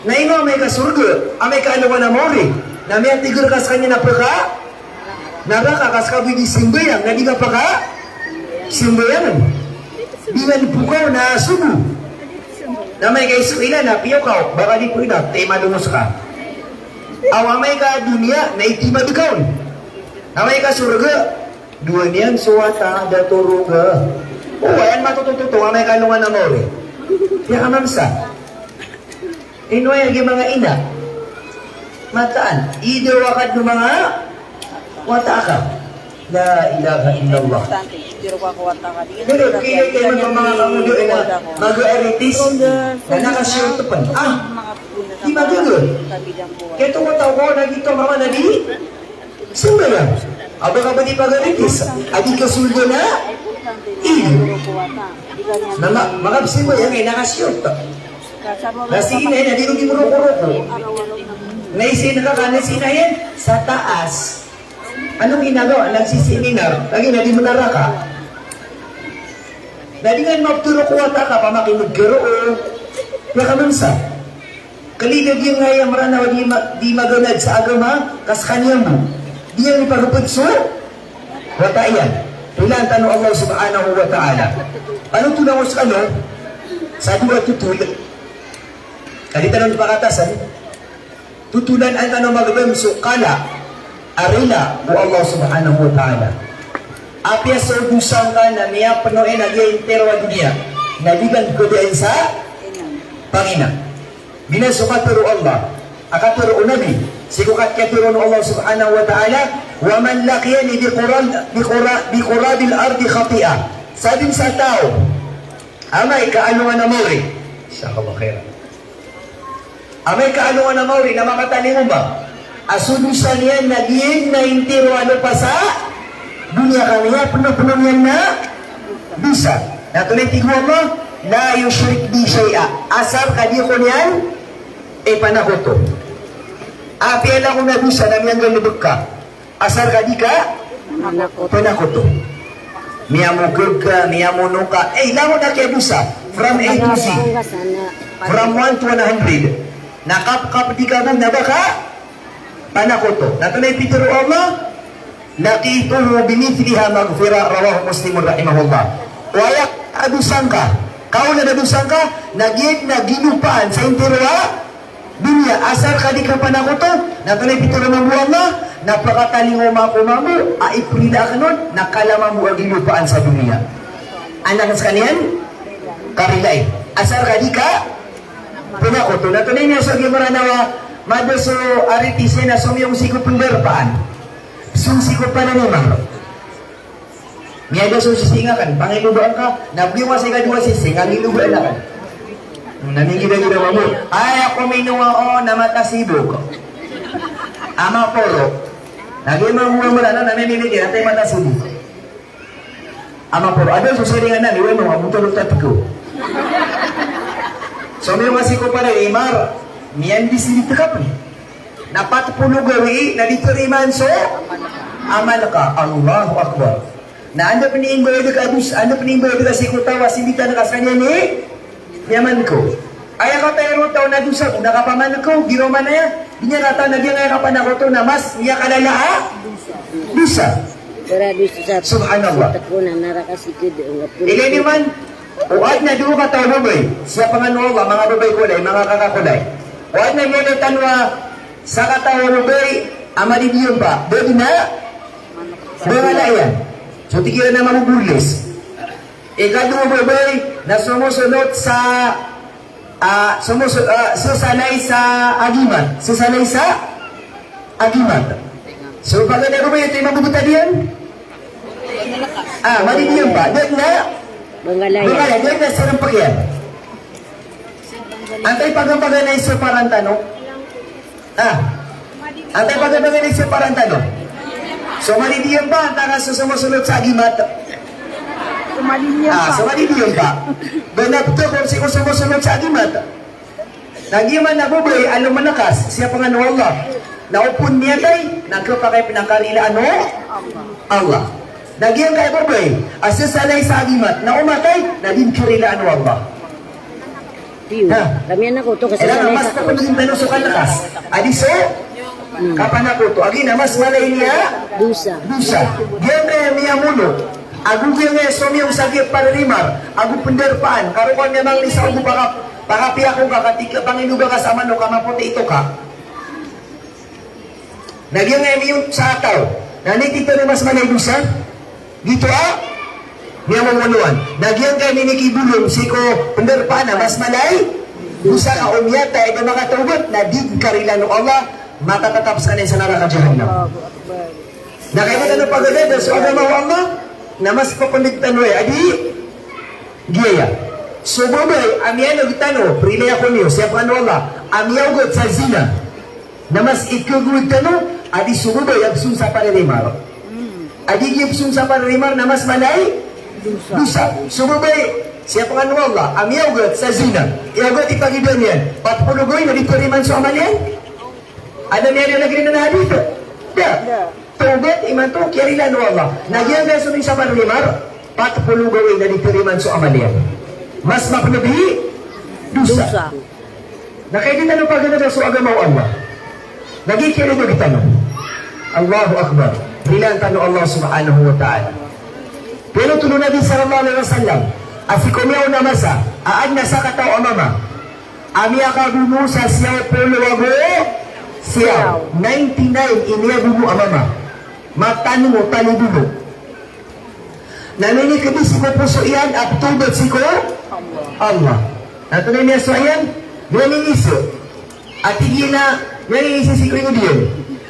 Na ino amay ka sorga, amay ka alongan a maori, na miyatigr ka sekaniyan a peka naraka ka sekabi di simbayang, na di ka peka simbayang. Di nga di pokaw na sobo. Na amay ka iskwila na piyo kaw, baka di pwede, timadongos ka. Aw amay ka doniya, na itimad kawn. Na amay ka sorga, Dowa niyan so wata, da toroga. O, ayan matotototo, amay ka alongan a maori. Piyakamamsa. Ino aya gi manga ina. Mataan. Idawa ka dn o manga wata aka. La ilaha illallah. Pero kaya kaya man manga kamudo ina. Mag-aaritis. Na nakashort pn. Ah. Di magaga. Kaya to ko tao ko na dito, mama na di. Sambayang. Aba ka ba di pagaritis? Adi ka soldan a ig. Na ma-, makapsambayang ay nakasiyot. Na sii na iyan, na di ron di morokoroko. Na isii na ka, na sii na iyan sa taas. Anong ginagawa? Nagsiseminar. Lagi na di manaraka. Na di nga maptoro ko wata ka, pamakineg ka roo. Piyakamansa. Kalilag iyan nga aya Mranaw a di ma-, di maganad sa agama, ka skaniyan bo. Di iyan ipagpd so wata iyan. Tolan tano o Allah subhanahu wa ta'ala. Ano tolan o skano? Sa dowa totol. Ka di tano pakatasan. Totolan tano magdam so kala a rila o Allah subhanahu wa ta'ala. Apiya so dosa ngka na miyapno iyan a giya intiro a doniya, na di ka dn kdaan sa pangina. Giyanan so katharo o Allah, a katharo o Nabi, sii ko katharo o Allah subhanahu wa ta'ala, "Wa man laqiyani bi qurab-, bi qura-, bi qurabil ardi khati'ah." Sadn sa taw a amay ka alongan a mawri. Jazakallahu khairan. Amay ka alongan a mawri na makatalingoma a so dosa niyan na giyanan a intiro a lopa sa doniya ka miyapnopno niyan na dosa. Na antonaa i tig o Allah, "La yushrik bi shay'a." Asar ka di ko niyan ipanakoto. Apiya langon a dosa na miyanggalbk ka. Asar ka di ka panakoto. Miyamokhag ka, miyamono ka. Eh, langon a kiyadosa. From A to Z. From one to one hundred. Na kapkapdi ka bo na ba ka panakoto. Na antonaa i pitharo o Allah, "Laqituhu bimithliha maghfirah," rawahu Muslim rahimahullah. O aya a dosa ngka, kaolad a dosa ngka, na giyanan a ginopaan sa intiro a doniya, asar ka di ka panakoto, na antonaa i pitharo mambo o Allah, na pakatalingoma ako mambo a iprila akn on, na kala mambo a ginopaan sa doniya. Adn a skaniyan, karilai. Asar ka di ka panakoto. Na antonaa i miyasowa i Mranaw a mada so aritis iyan na somiyong sii ko pndarpaan. Somiyong sii ko pananimar. Miyada so sisii nga kan, pangilobaan ka, na biyong a sii ka dowa sisii, nga ngilobaan ka kan. Na minggidagida mambo. Aya ko minowa o, na mata sibok. A maporo. Na giya mambo a Mranaw, na mimimigir, antaa i mata sibok. A maporo. Adn so siringan na, iwan o, a motol o tatko. Somiyong a sii ko pananimar, miyandis i di tkapn. Na pat polo gawii na di tarimaan so amal ka. Allahu Akbar. Na anda pn i imbayad ka a dos-, anda pn i imbayad ka sii ko taw a sinditan ka skaniyan i miyamankaw. Aya kataya roo taw na dosa bo na kapamankaw, di ron manaya, di niyan rata na giyangkaya kapanakoto na mas miyakalala a dosa. Subhanallah. Ilay niyo man, o adn a dowa kataw a babay, siyapn kano o Allah, manga babay ko lay, manga kaka ko lay. O adn a miyailay tano a sakataw a babay a madidiyompa, da dn a bangala iyan. So tig iran a maboborlis. Ikadowa a babay na somosolot sa, ah, somoso-, ah, sesalay sa agimat. Sesalay sa agimat. So paganay a babay, oto i mabobotad iyan? Ah, madidiyompa. Da dn a bangala iyan. Bangala, da dn a sarmpk iyan. Antaa i paganapaganay so paran tano? Ah. Antaa i paganapaganay so paran tano? So madidiyompa, antaa ka so somosolot sa agimat? Ah, so madidiyompa. Ba na pto ko sii ko somosolot sa agimat. Na giya man a babay a lomanakas, siyapn kano o Allah. Na opama miyatay, na khapakay pn a karilaan o Allah. Na giyangkaya babay a sesalay sa agimat, na o matay, na di dn karilaan o Allah. Iyo. Ha? Kami anak ko to, kasi na mas kapanakoto so kalakas. Adi so, hmm, kapanakoto. Agi na mas mala ini a dosa. Dosa. Giyangkaya miyamono. Ago giyangkaya somiyong sa giya pananimar. Ago pndarpaan. Karo ko niyan mangni sa ogo paka-, pakapiya ko ka, katika panginoba ka sa manok a mapoti i toka. Na giyangkaya miyoto sa taw. Na aya tig tano mas mala i dosa. Giyoto a miyamomonoan. Na giyangkaya minikibolong sii ko pndarpaan na mas mala i dosa ka o miyatay a da makatawbat na di dn karilaan o Allah, matatatap skaniyan sa naraka jahannam. Na kagiya tano pagadada so agama o Allah, na mas pphndg tano aya, adi giyaya. So babay a miyaneg tano, prilaya ko niyo, siyapn kano o Allah, a miyaogat sa zina. Na mas ikagowad tano, A di so babay a psonsapar i rimar. A di giya psonsapar i rimar na mas mala i dosa. Dosa. So babay, siyap ngka o Allah a miyaogat sa zina. Iyaogat i pagidaan iyan. Pat polo gawii na di tarimaan so amal iyan. Adn a miyailay a giyanan a hadith? Da. Da. Tawbat imanto kiyarilaan o Allah. Na giyangkaya somiyonsapar i rimar, pat polo gawii na di tarimaan so amal iyan. Mas mapnd i dosa. Dosa. Na kagiya di tano paganada so agama o Allah, na giya i kiyarilaan tano. Allahu Akbar. Rilaan tano o Allah Subhanahu wa Ta'ala. Piyanothol o Nabi sallallahu alaihi wasallam a sii ko miyaona a masa a adn a sakataw a mama a miyakabono sa siyaw polo ago siyaw. Ninety-nine i miyabono a mama. Matanong o talibono. Na minikdi sii ko poso iyan a pthawbat sii ko Allah. Na antonaa i miyasowa iyan? Miyanginisii. A tig iyan a miyanginisii sii ko ingd iyan.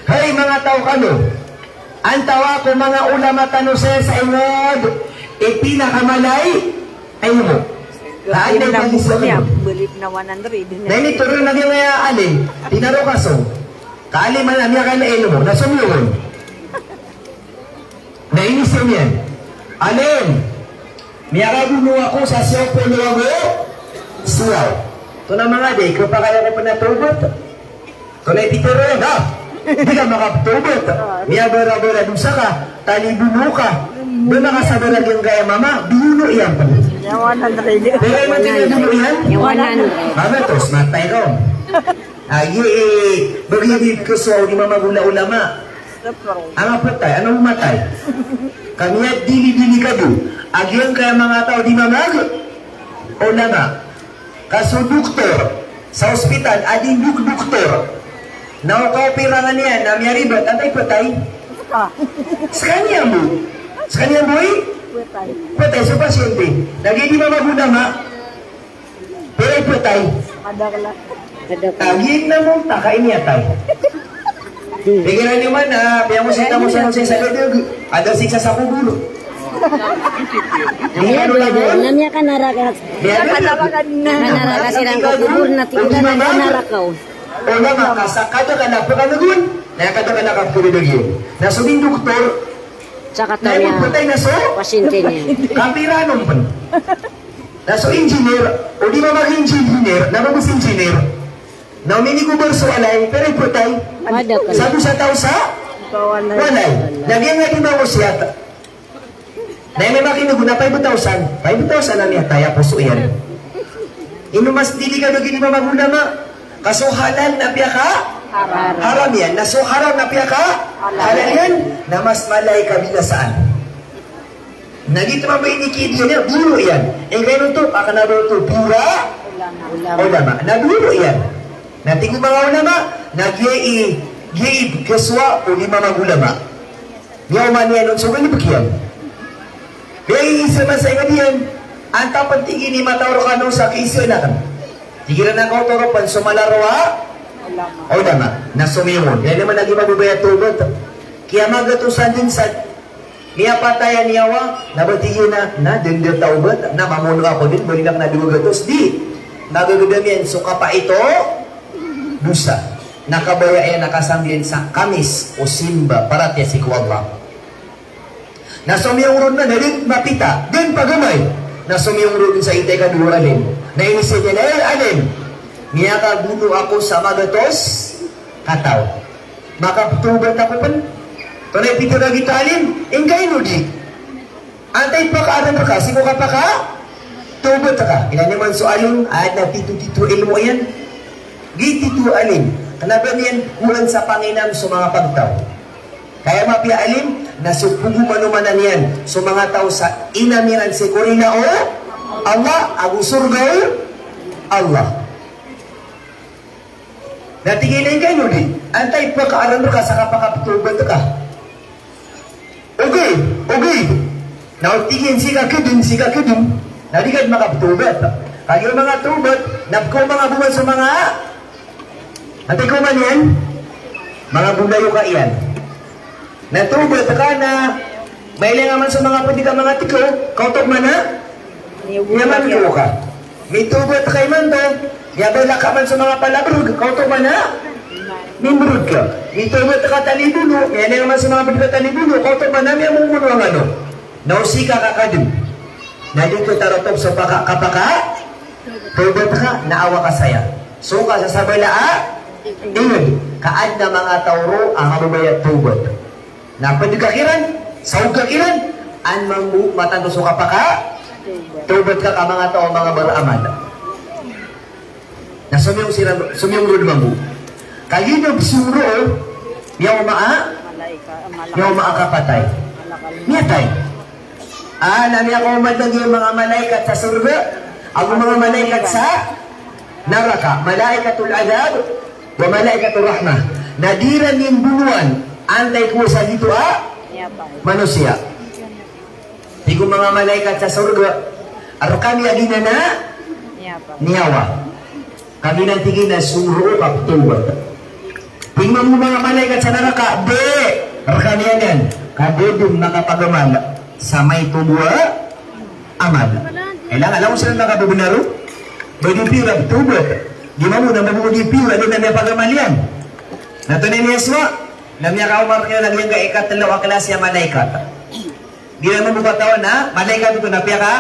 Hay manga taw kano, antawaa ko manga ulama tano saya sa ingd i pinakamala i ilmo. Na adn a ipangisa kano. Na initharo iyan a giyangkaya alim, tinaro ka so. Ka alim a miyakailay ilmo, na somiyong on. Na inizaan iyan, "Alim, miyakabono ako sa siyaw polo ago siyaw." Tonaa manga di, khapakay ako pn a thawbat. Tonaa i pitharo iyan, ha? Di ka makathawbat. Miyabarabara dosa ka, talibono ka. Di makasabar a giyangkaya mama, biyono iyan pn. Pira i manga biyono iyan? Mama, tos matay ka on. Agi, eh, bagi di kesuwa o di mama gula ulama. Anga phatay, anga matay. Kami a dili-dili kado. Agi angkaya manga taw di mamag ulama. Ka so doktor sa ospital, a di dok-, doktor. Na o kaopirangan iyan, na miyaribat, antaa i phatay? Skaniyan bo. Skaniyan bo i? Phatay so pasyente. Na giya di mamag ulama. Pira i phatay? Kadakla. Kadakla. Tagin na mo, taka ini atay. Pikiran niyo man, ah, piyamosita mo sa, sa, sa, sa, ada siksa sa kubul. Iya, belajar. Na miyakanaraka. Miyakanaraka. Kanaraka siran ko kubul na tig iran na kanaraka. O na makasakada ka na paganagun, na kada ka na kapaganagun. Na so bin doktor, saka na tanya phatay na so pasyente niyan. Kapira non pn. Na so engineer, o di ba mag-engineer, na ba mas engineer? Na o minikobar so walay, pira i phatay? Wada ka. Sa dosa taw sa walay. Na giya nga di mangosiyat. Na aya makinig on na five thousand, five thousand a miyatay a poso iyan. Ino mas dili ka do gini mamag ulama? Ka so halal na piyaka haram iyan, na so haram na piyaka halal iyan, na mas mala i kabinasaan. Na giyoto mambo i inikidiya niyan, biyono iyan. Ingka ino oto, a kna ba oto, pira ulama. Na biyono iyan. Na tig o manga ulama, na giya i, giya i kesuwa o di mamag ulama. Miyaoma niyan on so galbk iyan. Miyaisa man sa ingd iyan. Antaa pn tig iyan i matao rkano sa kiisaan akn. Tig iran a kaoto ron pn so mala roo a ulama. Na somiyong on. Aya niyo man a giya mababaya thawbat. Kiyamagatosan dn sa miyapatay a niyawa, na ba tig iyan a, na dn da thawbat, na mamono ako dn, ba di na kna dowa gatos, di. Magagdam iyan so kapait o dosa. Na kabaya iyan a kasambiyan sa kamis o simba, paratiyaya sii ko Allah. Na somiyong ron na, na dn mapita, dn pagamay. Na somiyong ron sa itay ka dowa alim. Na inizaan iyan, "Ay, alim, miyakabono ako sa magatos kataw. Makapthawbat ako pn?" Tonaa i pitharo a giyoto a alim, ingka ino di. Antaa i pakaaran rka sii ko kapakathawbat ka. Ilay niyo man so alim, a adn a tito-tito ilmo iyan. Giya tito alim, kna ba niyan gowaan sa panginam so manga pagtaw. Ka aya mapiya alim, na so pagomanomanan iyan so manga taw sa inam iran sii ko rila o Allah, ago sorga o Allah. Na tig iyan a ingka ino di, antaa i pakaaran rka sa kapakapthawbat ka. Ogaid, ogaid. Na o tig iyan sii ka kdn, sii ka kdn. Na di ka dn makapthawbat. Kagiya manga thawbat, na pkaoma nga bo man so manga, antaa i kaoma niyan? Manga bolayoka iyan. Na thawbat ka na mailay nga man so manga pd ka manga tkaw, kaoto man a niyaman ka. Mithawbat ka imanto, miyabalak ka man so manga palabrg, kaoto man a Mimbrod ka, mitawbat ka tano i bolo, miyaneg man so manga pd ka tano i bolo, kaoto man a miyamomono angano. Na o sii ka kakadn. Na di ka tarotop so paka-, kapakatawbat ka, na awa ka saya. So ka sa sabala a ingd, ka adn a manga taw roo a kababaya tawbat. Na pd ka kiran, saog ka kiran, an mambo matanto so kapakatawbat ka ka manga taw a manga baramal. Na somiyong siran, somiyong roo mambo. Kagiya na somiyong roo, miyaoma a, miyaoma a kapatay. Miyatay. A, na miyakaoma dn giya manga malaikat sa sorga, ago manga malaikat sa naraka. Malaikatul adhab, wa malaikatur rahmah. Na di iran mimbonowan, antaa i kowasa gioto a manosiya. Tig o manga malaikat sa sorga, rkami a giyanan a niyawa. Kagiya na tig iyan a somiyong roo ka ptawbat. Tig mambo o manga malaikat sa naraka, di, rkami anan, ka di dn makapagamal sa maito bo a amal. Kailangan, alam mo sila makababenar o? Ba di piyo a ptawbat. Di mambo na mambo di piyo a di na miyapagamal iyan. Na tonaa i miyaswa, na miyakaoma rkaniyan a giyangkai a ikatlo a klasi a malaikat. Di iran mambo katawan a malaikat oto na piyaka,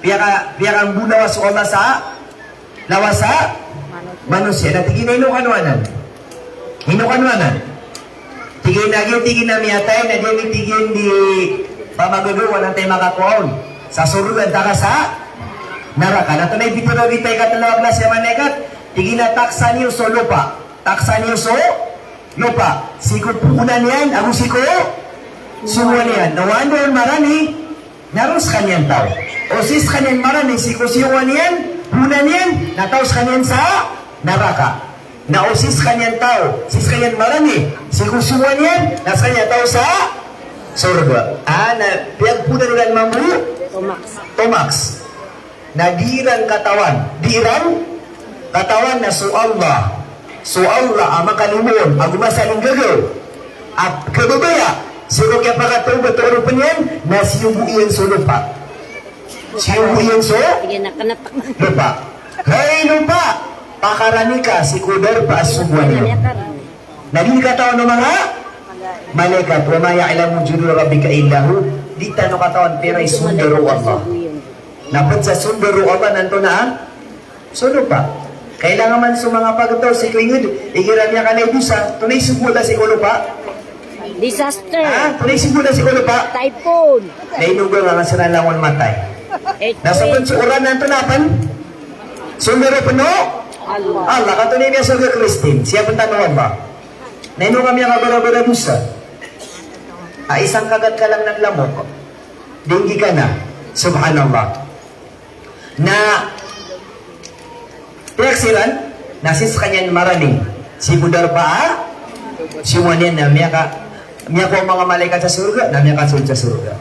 piyaka, piyakambolawas o Allah sa lawas a manosiya. Na tig iyan a ino kano anan? Ino kano anan? Tig iyan a giya, tig iyan a miyatay, na di ami, tig iyan, di pamagagawan antaa i makakowa on. Sa sorga antaa ka sa naraka. Na tonaa i pitharo o giyangkai a ikatlo a klasi a malaikat? Tig iyan a taksa niyo so lopa. Taksa niyo so lopa, sii ko poonan iyan ago sii ko songowan iyan. Na o anda on marani, na roo skaniyan taw. O sii skaniyan marani sii ko songowan iyan, poonan iyan, na taw skaniyan sa naraka. Na o sii skaniyan taw, sii skaniyan marani sii ko songowan iyan, na skaniyan taw sa sorga. A, na piyagpoonan iran mambo? Tomaks. Tomaks. Na di iran katawan, di iran katawan na so Allah, so Allah a makalimoon ago masalinggagaw a kababaya sii ko kiyapakatawbat o oropn iyan, na siyogo iyan so lopa. Siyogo iyan so lopa. Hay lopa, pakarani ka sii ko darpa a songowan iyo. Na di katawan o manga malaikat, "Wa ma ya'lamu junuda rabbika illa hu." Di tano katawan pira i sondaro o Allah. Na pd sa sondaro o Allah na antonaa? So lopa. Kailangan man so manga pagtaw sii ko ingd, igira miyakanay dosa, tonaa i sogo o Allah sii ko lopa? Disaster. Ha? Tonaa i sogo o Allah sii ko lopa? Typhoon. Na ino ba nga siran langon matay? Earthquake. Na so pn so oran na antonaa pn? Sondaro pn o Allah. Allah, ka tonaa i miyasogo a Kristien, siyapn tano o Allah. Na ino ka miyakabarabaradosa a isang kagat ka lang ng lamok, denggi ka na. Subhanallah. Na tiyak siran, na sii skaniyan marani sii ko darpa a songowan iyan, na miyaka, miyakowa o manga malaikat sa sorga, na miyakasold sa sorga.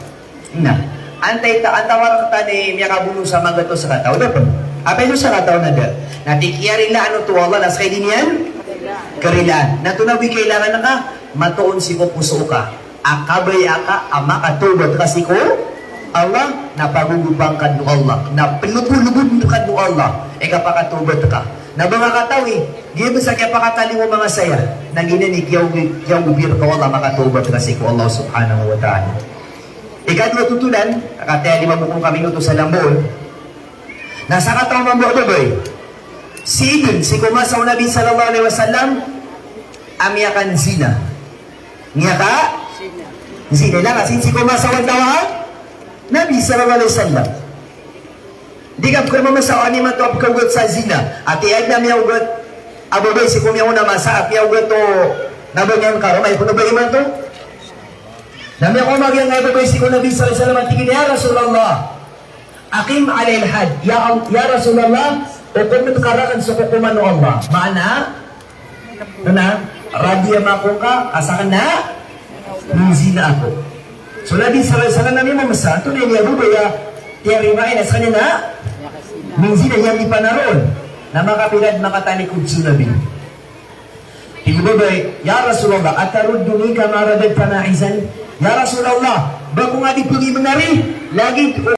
Na antaa i ta-, antaa i miyakabono sa magatos a kataw, da pn. Apiya dosa a kataw na da. Na tig iyan a rilaan oto o Allah na ska i di niyan karilaan. Na antonaa bo i kailangan ka, matoon sii ko poso ka a kabaya ka a makatawbat ka sii ko Allah, na pagogopan ka dn o Allah, na plbolbodn ka dn o Allah i kapakatawbat ka. Na ba nga katawi, giya bs a kiyapakatalingoma nga saya, na giyanan i kiyaogi-, kiyaogop rka o Allah, makatawbat ka sii ko Allah subhanahu wa ta'ala. Ikadowa a totolan, kataya lima bo ko ka minuto sa lambaon. Na sakataw mambo a babay, sii dn sii ko masa o Nabi sallallahu alaihi wasallam a miyakanzina. Miyakanzina. Ilay nga sii, sii ko masa o antaw a Nabi sallallahu alaihi wasallam. Di ka pkharoma masa o animan to a pkhaogat sa zina. Ati adn a miyaogat a babay sii ko miyaona masa a miyaogat o nabangiyan ka ron, ay pn o ba imanto. Na miyakowa giyangkai a babay sii ko Nabi sallallahu alaihi wasallam a tig iyan a, "Ya Rasulullah, aqim alayya al-hadd." Ya Al-, ya Rasulullah, okomn ka rakn so kokoman o Allah. Maana, na, radiya mako ka, ka sakn na minzina ako. So Nabi sallallahu alaihi wasallam na miyamamasa, antonaa i niyan a babay a tiyarima iyan a skaniyan na minzina, iyan di panaroon. Na makapira dn makatalikod so Nabi. Tig o babay, "Ya Rasulullah, atarudduni kama raddadta ma'izan?" Ya Rasulullah, ba ko nga di pagimnari, lagid o